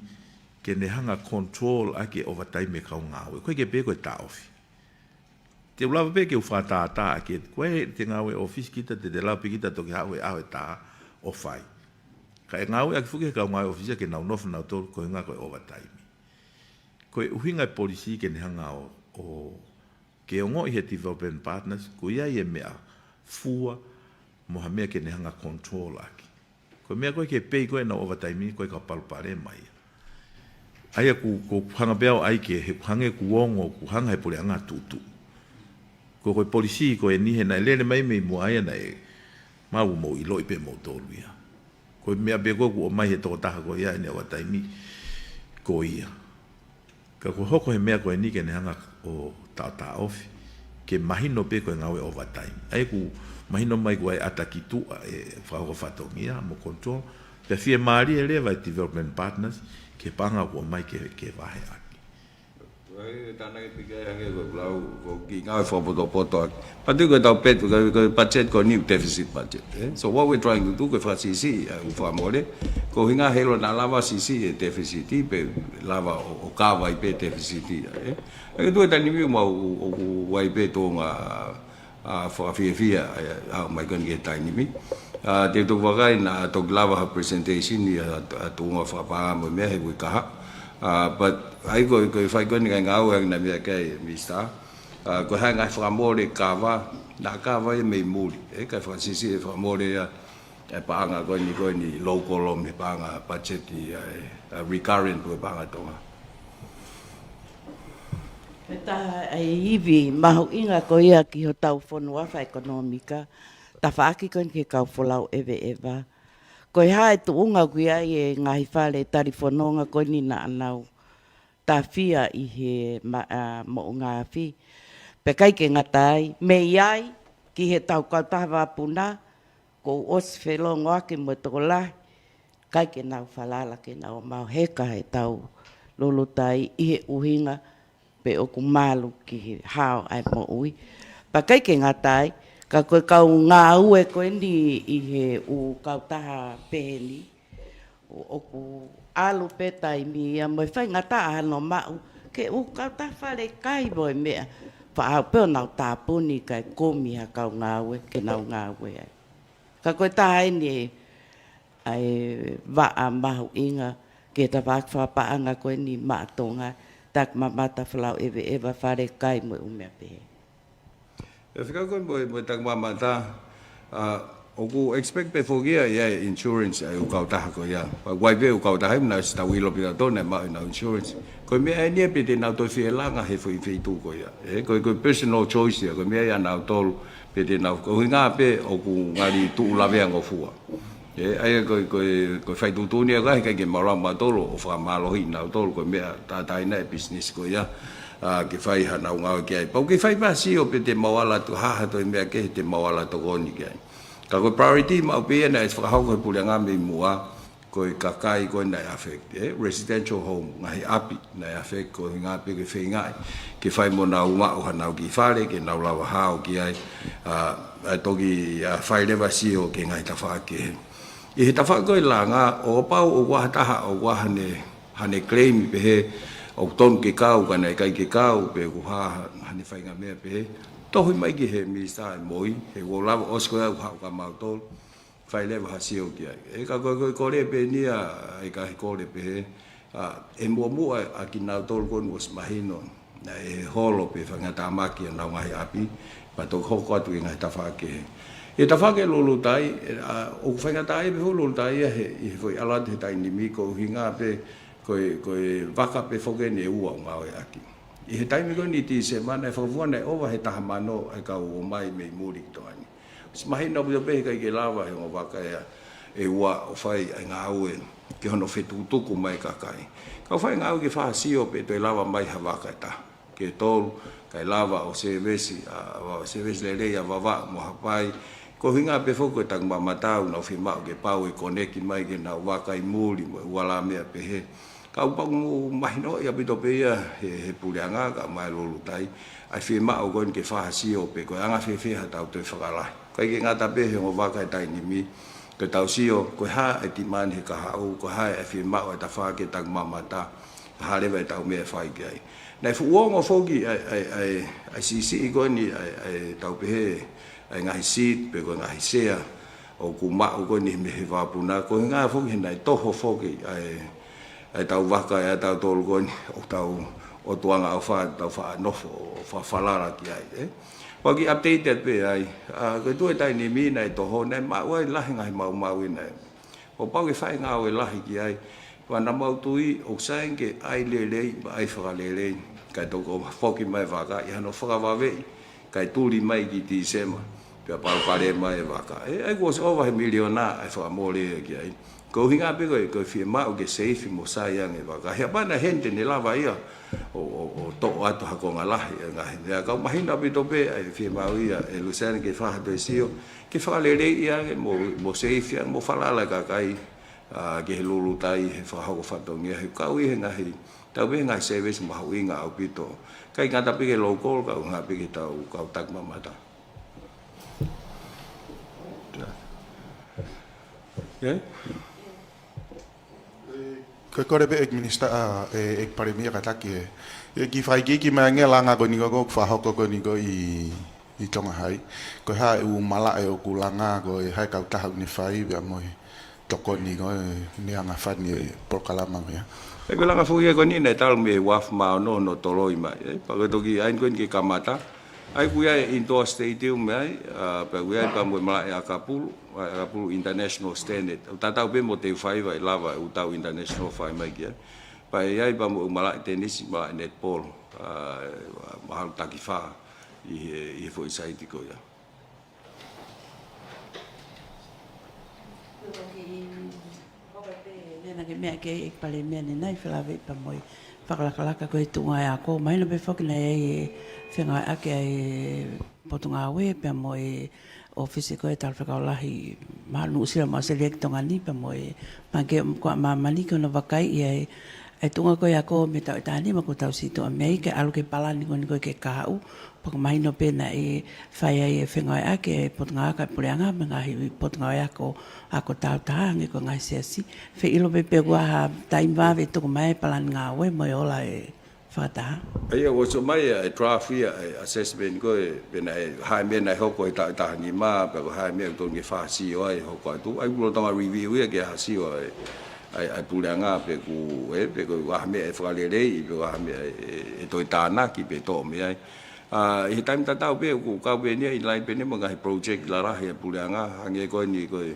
ke ne hanga control ʻaki e overtime e kau ngāue. ʻOku ʻikai ke pehē ko e taʻofi. Te u lava pē ke u fakatātā ʻaki, ko e te ngāue ʻōfisi kita, te te lava pē kita toki haʻu he ʻaho ʻe taha ʻo fai. Kae ngāueʻaki foki he kau ngāue ʻōfisi ke nau nofo nautolu koeʻuhinga ko e overtime. Ko e ʻuhinga e policy ke ne hanga ʻo, ʻo ke ongoʻi he development partners, ko ia e meʻa fua mo ha meʻa ke ne hanga control ʻaki. Ko e meʻa ko ē ke pei ko ē ʻenau overtime ʻoku ʻikai ke palopalema ia. ʻA ia ʻoku, ʻoku hanga pē au ʻai ke, he ʻoku hangē ʻoku ongo, ʻoku hanga he puleʻanga tuʻutuʻu. Ko, ko e policy ko eni he naʻe lele mai mei muʻa ia naʻe maʻu mo ʻiloʻi pē moutolu ia. Ko e meʻa pē ko ē ʻoku ʻomai he tokotaha ko ia ʻene overtime ko ia. Ka ko e hoko he meʻa ko eni ke ne hanga ʻo taʻotaʻofi, ke mahino pē ko e ngāue overtime. ʻA ia ʻoku mahino mai ko e ʻata ki tuʻa e fakahoko fatongia mo control, pea fiemālie leva e development partners ke paʻanga ʻoku ʻomai ke, ke vaheʻaki. Ko e tānaki pē ke hangē ko e lau, ko e kiʻi ngāue fakapotopoto ʻaki. Pati ko e tau pet, ko e, ko e budget ko e new deficit budget, eh? So what we're trying to do, ko e fakasiʻisiʻi ʻa e ʻū fakamole, ko e ʻuhinga he ʻilo naʻa lava siʻisiʻi e deficit pe lava ʻo, ʻo kava ai pē deficit ia, eh? ʻA ia ko e tuʻu he taimi ni ʻoku mau, ʻoku, ʻoku ʻi ai pē tuʻunga, ā, fakafiefia, ā, ʻomai ko eni ki he taimi ni. Ā, te u toki vakai naʻa toki lava ha presentation ia ʻa, ʻa e tuʻunga fakapaʻanga mo e meʻa he uike kahaʻu. Ā, but ʻa ia ko e, ko e fai ko eni ngaahi ngāue ʻa e ngaahi meʻa ko ē, Minisitā. Ā, ko e hā e ngaahi fakamole kava, naʻa kava ia mei muli. ʻE, kae fakasiʻisiʻi e fakamole ia, e paʻanga ko eni, ko eni local law mo e paʻanga budget ia, e, ā, recurrent ko e paʻanga Tonga. Ko e taha e ivi mahuʻinga ko ia ki hotau fonua fakaʻekonōmika, tafaʻaki ko eni ki he kau folau ʻeveʻeva. Ko e hā e tuʻunga ʻoku ʻi ai e ngaahi fale talifononga ko eni naʻa nau tāfia ʻi he ma-, ā, moʻunga afi. Pea ʻikai ke ngata ai, mei ai ki he tau kautaha vapuna, kuo ʻosi felongoaki mo e tokolahi, ʻikai ke nau falala ke nau ō mai ʻo heka he tau lulutai ʻi he ʻuhinga pe ʻoku malu ki he hao ʻa e moʻui. Pea ʻikai ke ngata ai, ka ko e kau ngāue ko eni ʻi he ʻū kautaha pehē ni, ʻoku ʻalu pē taimi ia mo e faingataʻa hano maʻu ke ʻū kautaha fale kai mo e meʻa, faʻa pē ʻo nau tāpuni kae kumi ha kau ngāue ke nau ngāue ai. Ka ko e taha eni ʻa e vaʻa mahuʻinga ki he tafaʻaki fakapaʻanga ko eni maʻa Tonga, taki mamata folau ʻeveʻeva, fale kai mo e ʻū meʻa pehē. Fekauʻaki mo, mo e takimamata, ʻoku expect pē foki ia ʻe ʻi ai e insurance ʻa e ʻū kautaha ko ia. Pea ʻoku ʻi ai pē ʻū kautaha ʻoku nau ʻosi tau ʻilo pē ʻe nautolu naʻe maʻu ʻenau insurance. Ko e meʻa eni ia pe te nau toe fie langa he foʻi feituʻu ko ia. Ē, ko e, ko e personal choice ia, ko e meʻa ia ʻanautolu pe te nau, ko e ʻuhinga pē ʻoku ngali tuʻu lavea ngofua. Ē, ʻa ia ko e, ko e, ko e fai tuʻutuʻuni ia ko e ʻikai ke mau lava mautolu ʻo fakamālohiʻi nautolu ko e meʻa tātāina e business ko ia, ke fai haʻanau ngāue ki ai. Pea ʻoku kei fai pē ha sio pe te mau ala atu ha toe meʻa kehe te mau ala tokoni ki ai. Ka ko e priority maʻu pē ia naʻe fakahoko he puleʻanga mei muʻa, ko e kakai ko ē naʻe affect, ē, residential home, ngaahi ʻapi naʻe affect, ko e ʻuhinga pē ke feingaʻi ke fai mo nau maʻu haʻanau kiʻi fale, ke nau lava hao ki ai, ʻa, ʻa toki, ʻa, fai leva sio ki he ngaahi tafaʻaki kehe. ʻI he tafaʻaki ko e langa, ʻo kapau ʻoku ʻi ai ha taha, ʻoku ʻi ai haʻane, haʻane claim pehē, ʻoku tonu ke kau, ka naʻe ʻikai ke kau, pe ʻoku ʻi ai ha, haʻane faʻahinga meʻa pehē, tohi mai ki he minisitā ʻe moi, he ʻoku lava ʻosi ko ia ʻoku haʻu kia mautolu, fai leva ha sio ki ai. Ē, ka ko e, ko e kole pē eni ia, ʻa e ngaahi kole pehē, ʻa, ʻe muʻomuʻa ʻa kinautolu ko eni ʻosi mahino naʻe holo pe faingataʻa mai ʻenau ngaahi ʻapi, pea toki hoko atu ki he ngaahi tafaʻaki kehe. ʻI he tafaʻaki Lulutai, ē, ʻa, ʻoku faingataʻaʻia pē foki Lulutai ia he, ʻi he foʻi ʻalu atu he taimi ni ko e ʻuhinga pē ko e, ko e vaka pē foki eni ʻe ua ʻoku ngāueʻaki. ʻI he taimi ko eni Tīsema naʻe fakavua naʻe ʻova he taha mano ʻa e kau ō mai mei muli ki Tonga ni. ʻOsi mahino ʻaupito pē he ʻikai ke lava he ongo vaka ia ʻe ua ʻo fai ʻa e ngāue ki hono fetukutuku mai e kakai. Ka ʻoku fai e ngāue ke fai ha sio pe toe lava mai ha vaka ʻe taha, ke tolu, kae lava ʻo sēvesi, ʻa, ʻo sēvesi lelei ʻa Vavaʻu mo Haʻapai. Ko e ʻuhinga pē foki ko e takimamata ʻoku nau fiemaʻu ke pau e koneki mai ki heʻenau vaka ʻi muli mo e ua lā meʻa pehē. Ka ʻoku pau ke mahinoʻi ʻaupito pē ia he, he puleʻanga kae ʻumaʻā Lulutai, ʻa e fiemaʻu ko eni ke fai ha sio pe ko e anga fēfē haʻatau toe fakalahi. ʻIkai ke ngata pē he ongo vaka he taimi ni, ke tau sio, ko e hā e demand he kahaʻu, ko e hā e fiemaʻu ʻa e tafaʻaki takimamata, ka hā leva ʻetau meʻa ʻe fai ki ai. Naʻe fuʻu ongo foki ʻa e, ʻa e, ʻa e, ʻa e siʻisiʻi ko eni, ʻa e, ʻa e tau pehē, ʻa e ngaahi seat, pe ko e ngaahi sea, ʻoku maʻu ko eni mei he vakapuna, ko e ʻuhinga foki he naʻe toho foki ʻa e, ʻa ʻetau vaka ʻatautolu ko eni, ʻoku tau ʻotuangaʻofa, tau faʻa nofo ʻo fakafalala ki ai, ē. Pea kiʻi update atu pē ai, ʻa, ko e tuʻu he taimi ni naʻe toho, naʻe maʻu ai lahi e ngaahi maumau ʻi ai. ʻOku pau ke fai e ngāue lahi ki ai, pea naʻa mau tui ʻoku sai ange ke ʻai lelei, pea ʻai fakalelei, kae toki foki mai e vaka, ʻi hano fakavaveʻi, kae tuli mai ki Tīsema, pea palopalema e vaka. Ē, ʻa ia kuo ʻosi ʻova he miliona ʻa e fakamole ki ai. Ko e ʻuhinga pē ko e, ko e fiemaʻu ke seifi mo sai ange e vaka. He ʻapana heni te ne lava ia ʻo, ʻo, ʻo toʻo atu ha konga lahi e ngaahi meʻa. Ka ʻoku mahino ʻaupito pē ʻa e fiemaʻu ia ʻe Luseane ke fai ha toe sio, ke fakaleleiʻi ange mo, mo seifi ange mo falala e kakai, ʻa, ki he Lulutai he fakahoko fatongia he kau ʻi he ngaahi, tau pē ngaahi sēvesi mahuʻinga ʻaupito. ʻIkai ngata pē ki he local, ka ʻoku ngata pē ki heʻetau kau takimamata. Ko e kole pē ʻEiki Minisitā, ʻa, ʻEiki Palēmia kātaki ē. ʻE kiʻi fakaikiiki mai ange e langa ko eni ko ē ʻoku fakahoko ko eni ko ē ʻi, ʻi Tonga Hai. Ko e hā e ʻū malaʻe ʻoku langa, ko e hā e kautaha ʻoku ne fai, pea mo e tokoni ko ē, ne anga fani e polokalama ko ia. ʻE ko e langa foki ia ko eni naʻe talu mei he uaafe mā ono hono toloi mai, ē. Pea ko e toki ʻai ko eni ke kamata. ʻA ia ʻoku ʻi ai e indoor stadium mei ai, ʻa, pea ʻoku ʻi ai pea mo e malaʻe ʻakapulu, ʻa, ʻakapulu international standard. ʻOku tatau pē mo Teufaiva ʻe lava ʻetau international fai mai ki ai. Pea ʻi ai pea mo e malaʻe tenisi, malaʻe netball, ʻa, mahalo takifā ʻi he, ʻi he foʻi saiti ko ia. Ko e kiʻi, ko e pē, naʻe ʻi ai e meʻa ki ai ʻEiki Palēmia ni naʻe felāveʻi pea mo e fakalakalaka ko e tuʻunga e ako. Mahino pē foki naʻe ʻi ai e fengāueʻaki ʻa e Potungāue pea mo e ʻōfisi ko e Talafekau Lahi, mahalo Nuʻusila mo ʻAositelēlia ki Tonga ni pea mo e Pangikē ʻo Māmani ki hono vakaiʻi ʻa e, ʻa e tuʻunga ko e ako mei he taʻu ʻe taha nima kuo tau situʻa mei ai ke ʻalu ki he palani ko eni ko e kahaʻu. Pea ʻoku mahino pē naʻe fai ai e fengāueʻaki e Potungāue ʻa e Puleʻanga mo e ngaahi potungāue ako, ako tāutaha hangē ko e ngaahi siasi. Fie ʻilo pē pe ʻoku ʻi ai ha taimi vave tuku mai e palani ngāue mo e ola e fakataha. ʻA ia, ʻoku ʻosi mai e draft ia, e assessment ko ē, pe naʻe, hā e meʻa naʻe hoko he taʻu ʻe taha nima, pea ko e hā e meʻa ʻoku tonu ke fai ha sio ai hoko atu. ʻA ia, ʻoku lolotonga review ia ke fai ha sio ai, ʻa e, ʻa e Puleʻanga pe ʻoku, ē, pe ko e hā e meʻa ʻe fakaleleiʻi, pe ko e hā e meʻa ʻe, ʻe toe tānaki, pe toʻo mei ai. ʻA, ʻi he taimi tatau pē, ʻoku kau pē eni ia in line pē eni mo e ngaahi project lalahi ʻa e puleʻanga, hangē ko eni ko e,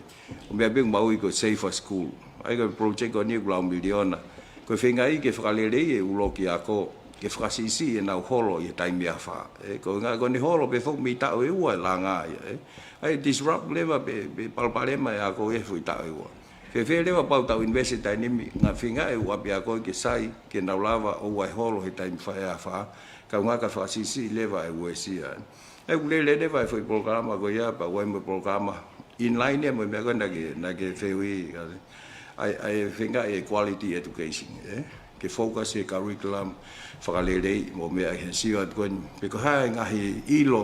ʻū meʻa pē ʻoku maʻu ʻi he ko e Safer School. ʻA ia ko e project ko eni ʻoku lau miliona. Ko e feingaʻi ke fakaleleiʻi e ʻū loki ako, ke fakasiʻisiʻi ʻenau holo ʻi he taimi afā. ʻE, ko e ʻuhinga ko ʻene holo pē foki mei taʻu ʻe ua e langa ia, ē. ʻA ia disrupt leva pē, pē palopalema e ako ʻi he foʻi taʻu ʻe ua. Fēfē leva kapau tau invest he taimi ni, ngaahi feingaʻi e ʻū ʻapiako ke sai, ke nau lava ʻo ʻai holo he taimi fai afā, kae ʻuhinga ka fakasiʻisiʻi leva e uesia. ʻE ʻoku lele leva e foʻi polokalama ko ia, pea ʻoku ʻi ai mo e polokalama in line ia mo e meʻa ko ē naʻa ke, naʻa ke fehuʻi, ʻa e, ʻa e feingaʻi e quality education, ē? Ke focus he curriculum, fakaleleiʻi mo e meʻa ʻi he sio atu ko eni. Pe ko e hā e ngaahi ʻilo,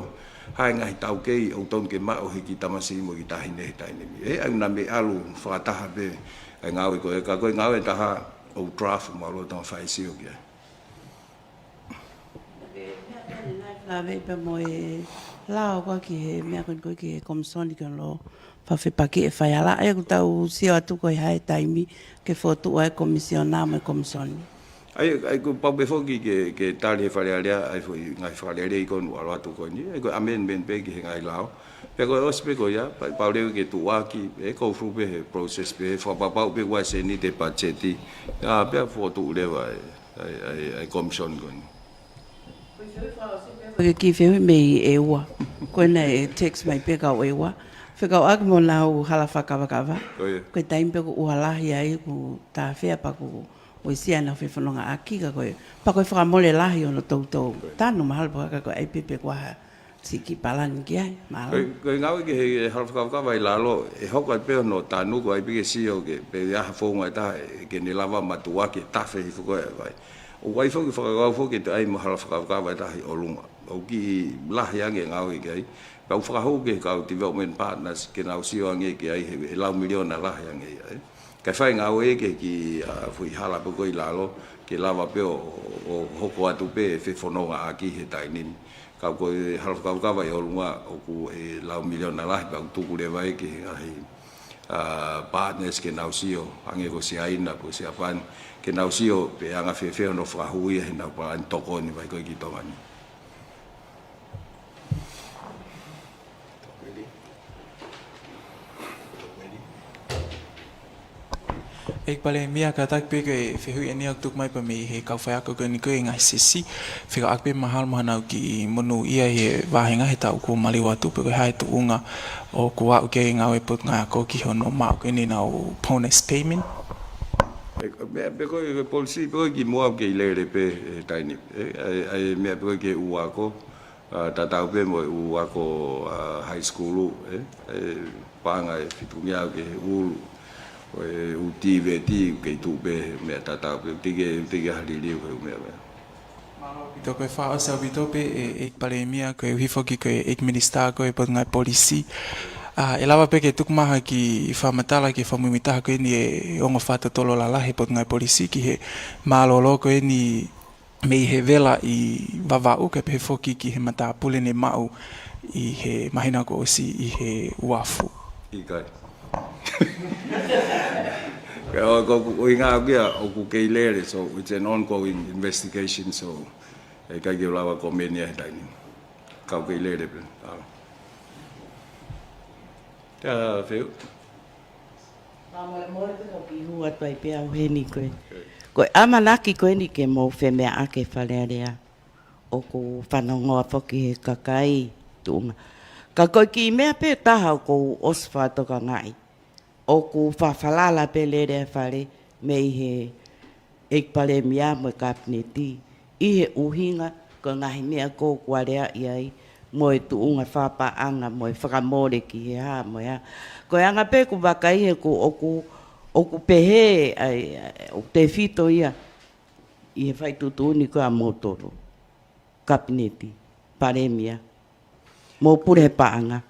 hā e ngaahi taukei ʻoku totonu ke maʻu he kiʻi tamasiʻi mo e kiʻi taʻahine he taimi ni. ʻE, ʻa ia naʻa mei ʻalu fakataha pē, ʻa e ngāue ko ē, ka ko e ngāue ʻe taha ʻoku draft mo ʻalu ʻo tau fai sio ki ai. Lave pē mo e lao ko ē ki he meʻa ko eni ko ē ki he komisoni ki hono fakafepakiʻi e faihala. ʻA ia ʻoku tau sio atu ko e hā e taimi ke fokotuʻu ai e komisiona mo e komisoni. ʻA ia, ʻa ia ʻoku pau pē foki ke, ke tali he Fale Alea, ʻa e foʻi ngaahi fakalelei ko eni ʻoku ʻalu atu ko eni. ʻA ia ko e amendment pē ki he ngaahi lao. Pea ko e ʻosi pē ko ia, pea pau leva ke tuʻuaki, ʻe go through pē he process pē, fakapapauʻi pē ʻoku ʻi ai e sēniti he patiseti. ʻA, pea fokotuʻu leva e, ʻa e, ʻa e, ʻa e komisoni ko eni. Ko e kiʻi fehuʻi mei ʻEua. Ko ena ʻe text mai pē kau ʻEua. Fekauʻaki mo ʻenau hala fakakavakava. Ko ia. Ko e taimi pē ʻoku ʻuha lahi ai ʻoku tāfea pea ʻoku uesia ʻenau fefonongaʻaki ka ko e. Pea ko e fakamole lahi hono toutou. Ko ia. Tanu mahalo pea ka ko e ʻai pē pe ko e hā siʻi kiʻi palani ki ai, mālō. Ko e, ko e ngāue ki he hala fakakavakava ʻi lalo, ʻe hoko atu pē hono tanu ko e ʻai pē ke sio ke, pe ʻi ai ha founga ʻe taha, ʻe ke ne lava matuʻuaki e tafe hifo ko ē ʻa e vai. ʻOku ʻi ai foki fakakaukau foki ke toe ʻai mo e hala fakakavakava ʻe taha ʻi ʻolunga. ʻOku kiʻi lahi ange e ngāue ki ai. Pea ʻoku fakahū ki he kau development partners ke nau sio ange ki ai he, he lau miliona lahi ange ia, ē. Kae fai ngāue ki he kiʻi, ʻa, foʻi hala pē ko ē ʻi lalo, ke lava pē ʻo, ʻo, ʻo hoko atu pē e fefonongaʻaki he taimi ni. Ka ko e hala fakakavakava ʻi ʻolunga ʻoku ʻi he lau miliona lahi pea ʻoku tuku leva ia ki he ngaahi, ʻa, partners ke nau sio, hangē ko Siaina, ko Siapani, ke nau sio pe anga fēfē hono fakahū ia heʻenau palani tokoni mai ko ē ki Tonga ni. ʻEiki Palēmia, kātaki pē ki he fehuʻi eni ʻoku tuku mai pē mei he kau faiako ko eni ko e ngaahi sesi. Fekauʻaki pē mahalo mo haʻanau kiʻi monūʻia he vāhenga he taʻu kuo maliu atu pe ko e hā e tuʻunga ʻoku aʻu ki ai e ngāue ʻa e Potungāue Ako ki hono maʻu ko eni ʻenau bonus payment. ʻE, meʻa pē ko e, ko e policy pē ko e kimuʻa ʻoku kei lele pē he taimi ni. ʻE, ʻa e, ʻa e meʻa pē ko e ki he ʻū ako, ʻa, tatau pē mo e ʻū ako, ʻa, high school, ē, ʻe paʻanga ʻe fitungeau ki he ʻulu, ko e ʻū TVET, kei tuʻu pē he meʻa tatau pē, teʻeki, teʻeki ha liliu he ʻū meʻa meʻa. Mālō ʻaupito, ko e fakaʻosi ʻaupito pē, ʻe, ʻEiki Palēmia, koeʻuhi foki ko e ʻEiki Minisitā ko e Potungāue Polisi. ʻA, ʻe lava pē ke tuku mai ha kiʻi fakamatala ki he fakamuimuitaha ko eni e ongo fakatotolo lalahi he Potungāue Polisi ki he mālōlō ko eni mei he vela ʻi Vavaʻu, kae pehē foki ki he matāpule ne maʻu ʻi he māhina kuo ʻosi ʻi he uafu. ʻIkai. Ka ʻoku, ʻoku, ʻoku ʻuhinga ʻaku ia, ʻoku kei lele, so it's an ongoing investigation, so ʻe ʻikai ke u lava komeni ia he taimi ni. Ka ʻoku kei lele pē. ʻA. Kia Feu. Fakamolemole pē ka u kiʻi hū atu ai pē au heni ko e. Ko e ʻamanaki ko eni ke mou femeʻaʻaki e Fale Alea. ʻOku fanongoa foki he kakai tuʻunga. Ka ko e kiʻi meʻa pē taha ʻoku ou ʻosi fakatokangaʻi. ʻOku fafalala pē lele e Fale mei he ʻEiki Palēmia mo e Kapineti, ʻi he ʻuhinga ko e ngaahi meʻa ko ē ʻoku aleaʻi ai, mo e tuʻunga fakapaʻanga, mo e fakamole ki he hā, mo e hā. Ko e anga pē ʻeku vakai he ʻoku, ʻoku, ʻoku pehē, ʻa e, ʻoku tefito ia, ʻi he fai tuʻutuʻuni ko ē ʻa moutolu. Kapineti, Palēmia, mo Pule he Paʻanga.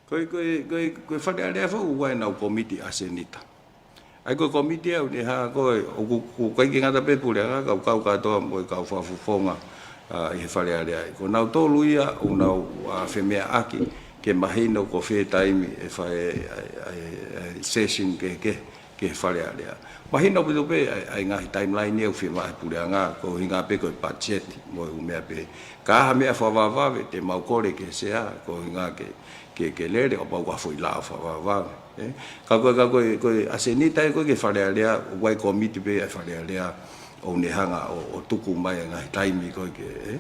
Ko e, ko e, ko e, ko e Fale Alea foki ʻoku ʻi ai ʻenau komiti ʻa e Senita. ʻA ia ko e komiti ʻoku ne hā ko ē, ʻoku, ʻoku ʻikai ke ngata pē Puleʻanga, kau, kau kātoa mo e kau fakafofonga, ʻa, ʻi he Fale Alea. Ko nautolu ia ʻoku nau, ʻa, femeʻaʻaki ke mahino ko fē taimi ʻe fai e, e, e, e session kehekehe. ki he Fale Alea. Mahino pē ʻoku pē ʻa e, ʻa e ngaahi timeline ʻoku fiemaʻu ʻe he puleʻanga, ko e ʻuhinga pē ko e budget, mo e ʻū meʻa pē. Ka ʻi ai ha meʻa fakavavevave, te mau kole ki he Sea, ko e ʻuhinga ke, ke, ke lele, ʻo pau ko ha foʻi lao fakavavevave. Ē? Ka ko e, ka ko e, ko e ʻasenita ia ko ē ki he Fale Alea, ʻoku ʻi ai e kōmiti pē ʻa e Fale Alea, ʻoku ne hanga ʻo, ʻo tuku mai ʻa e ngaahi taimi ko ē ke, ē?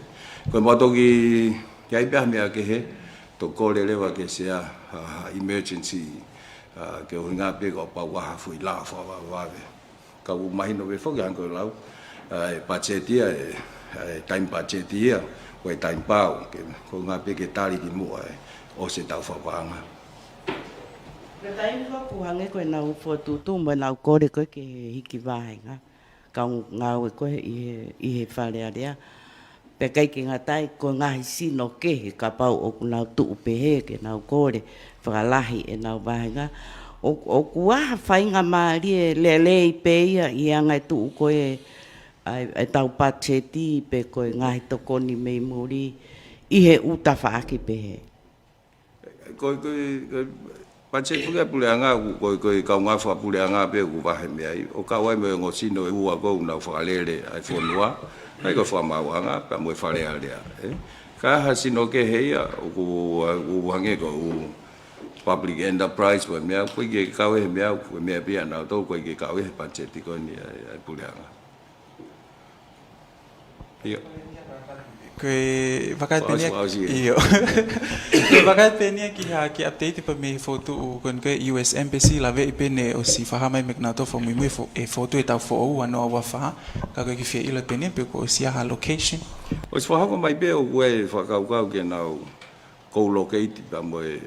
Ko e mau toki, ʻi ai pē ha meʻa kehe, toki kole leva ki he Sea, ha, ha emergency, ʻa, ko e ʻuhinga pē ko e ʻo pau ko ha foʻi lao fakavavevave. Ka ʻoku mahino pē foki hangē ko e lau, ʻa, ʻa e budget ia, ʻa e, ʻa e taimi budget ia, ʻo e taimi pau, ke, ko e ʻuhinga pē ke tali ki muʻa ʻa e ʻosi ʻetau fakapaʻanga. Ko e taimi ko ē ʻoku hangē ko ʻenau fokotuʻutuʻu mo ʻenau kole ko ē ke hiki vāhenga, kau ngāue ko ē ʻi he, ʻi he Fale Alea. Pea ʻikai ke ngata ai, ko e ngaahi sino kehe kapau ʻoku nau tuʻu pehē ke nau kole fakalahi ʻenau vāhenga. ʻO, ʻoku ʻi ai ha faingamālie lelei pē ia ʻi he anga e tuʻu ko ē ʻa e, ʻa ʻetau budget pe ko e ngaahi tokoni mei muli ʻi he ʻū tafaʻaki pehē. Ko, ko, ko, budget foki ʻa e puleʻanga, ko, ko, ko e kaungā fakapuleʻanga pē ʻoku vahe mei ai. ʻO kau ai mo e ongo sino ʻe ua ko ē ʻoku nau fakalele ʻa e fonua. ʻA ia ko e Fakamaauʻanga, pea mo e Fale Alea, ē. Ka ʻi ai ha sino kehe ia, ʻoku, ʻoku hangē ko e ʻū public enterprise, ko e meʻa, ʻoku ʻikai ke kau he meʻa, ko e meʻa pē ia ʻanautolu, ʻoku ʻikai ke kau he budget ko eni ʻa e, ʻa e puleʻanga. ʻIo. Ko e vakai pē eni ia, ʻio. Ko e vakai pē eni ia ki ha, ki he update pē mei he fokotuʻu ko eni ko e U S Embassy, laveʻi pē ʻene ʻosi fakahā mai mei kinautolu fakamuimui fo-, e fokotuʻu ʻetau foʻou ua noa ua fā, ka ko e kiʻi fie ʻilo pē eni pe kuo ʻosi ʻi ai ha location. ʻOsi fakahoko mai pē ʻoku ʻi ai e fakakaukau ke nau co-locate pea mo e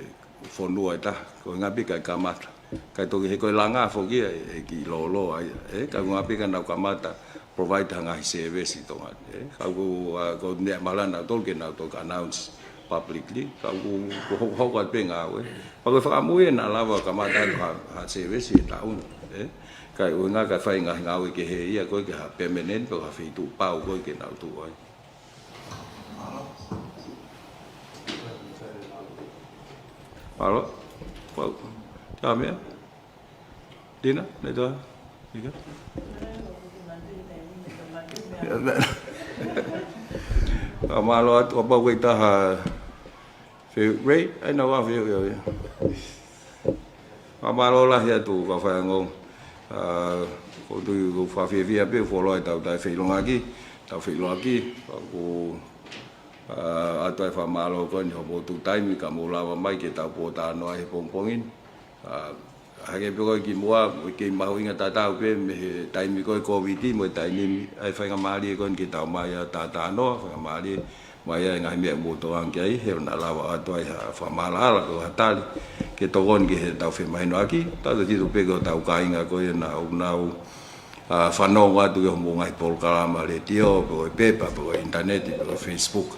fonua ʻe taha, ko e ʻuhinga pē ʻikai kamata. Kae toki he ko e langa foki ia ʻe, ʻe kiʻi lōloa ia, ē, ka ʻoku ʻuhinga pē ke nau kamata provide ha ngaahi service ʻi Tonga, ē. Ka ʻoku, ʻa, ko e meʻa malanga ʻanautolu ke nau toki announce publicly, ka ʻoku, ʻoku hokohoko atu pē ngāue. Pea ko e fakamuimui ʻe naʻa lava kamata atu ha, ha service he taʻu ni, ē. Ka ʻoku ʻuhinga ke fai ngaahi ngāue kehe ia ko ē ke ha permanent pe ha feituʻu pau ko ē ke nau tuʻu ai. Mālō. Pau. Tā meʻa. Dina, ne tā. Ika. Ka mālō atu, ʻo pau ko e taha. Fe-, Ray, ʻai na wa fe-, ia, ia. Fakamālō lahi atu, kau faʻahinga. ʻA, ʻoku ou tui ʻoku fakafiefia pē, fuoloa ʻetau taʻefeʻiloaki, taʻefeʻiloaki, ʻoku, ʻa, ʻoatu ai e fakamālō ko eni hoʻomou tuku taimi, ka mou lava mai ke tau pōtalanoa he pongipongi ni. ʻA, hangē pē ko e kimuʻa, ʻoku kei mahuʻinga tatau pē mei he taimi ko e Covid mo e taimi ni, ʻa e faingamālie ko eni ke tau mai ʻo talanoa, faingamālie mai ʻa e ngaahi meʻa ʻoku mou tokanga ki ai, he ʻoku na lava ʻo ʻoatu ai ha fakamaʻalaʻala pe ko ha tali ke tokoni ki heʻetau femahinoʻaki, tautautefito pē ki hotau kāinga ko ia naʻa nau, ʻa, fanongo atu ki hoʻomou ngaahi polokalama letiō, pe ko e pepa, pe ko e ʻinitaneti, pe ko e Facebook.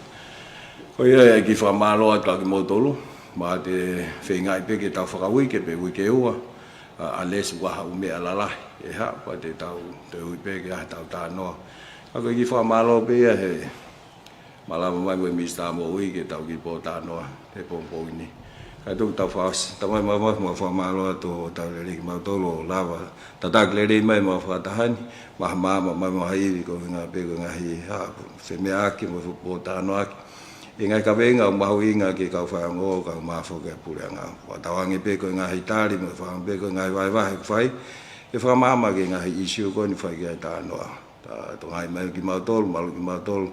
Ko ia e kiʻi fakamālō atu kiate kimoutolu, mahalo te feingaʻi pē ke tau fakauike pe uike ua, ʻa, unless ʻoku ʻi ai ha ʻū meʻa lalahi ʻe haʻu, pea te tau, te ui pē ke ʻi ai haʻatau talanoa. Ka ko e kiʻi fakamālō pē ia he malava mai mo e Minisitā Moʻui ke tau kiʻi pōtalanoa he pongipongi ni. Kae tuku tau fakaʻosi, tau mai mamafa mo e fakamālō atu hotau lelei kimautolu ʻo lava tataki lelei mai mo e fakataha ni, maha maama mai mo ha ivi ko e ʻuhinga pē ko e ngaahi, ʻa, femeʻaʻaki mo e pōtalanoaʻaki. ʻI he ngaahi kaveinga ʻoku mahuʻinga ki he kau faʻahinga, kau mafoke ʻa e puleʻanga. Fakatauange pē ko e ngaahi tali mo e fakatauange pē ko e ngaahi vahevahe ʻoku fai, ke fakamaama ki he ngaahi ʻīsiu ko eni ʻoku fai ki ai e talanoa. Tau tokanga mai kimautolu, mālō kimautolu,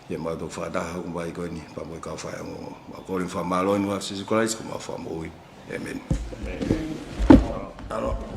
ʻi heʻemau toki fakataha hoko mai ko eni, pea mo e kau faʻahinga. Mau kole fakamālō ʻi he huafa ʻo Sīsū Kalaisi ko homau Fakamoʻui. ʻĒmeni. Mālō.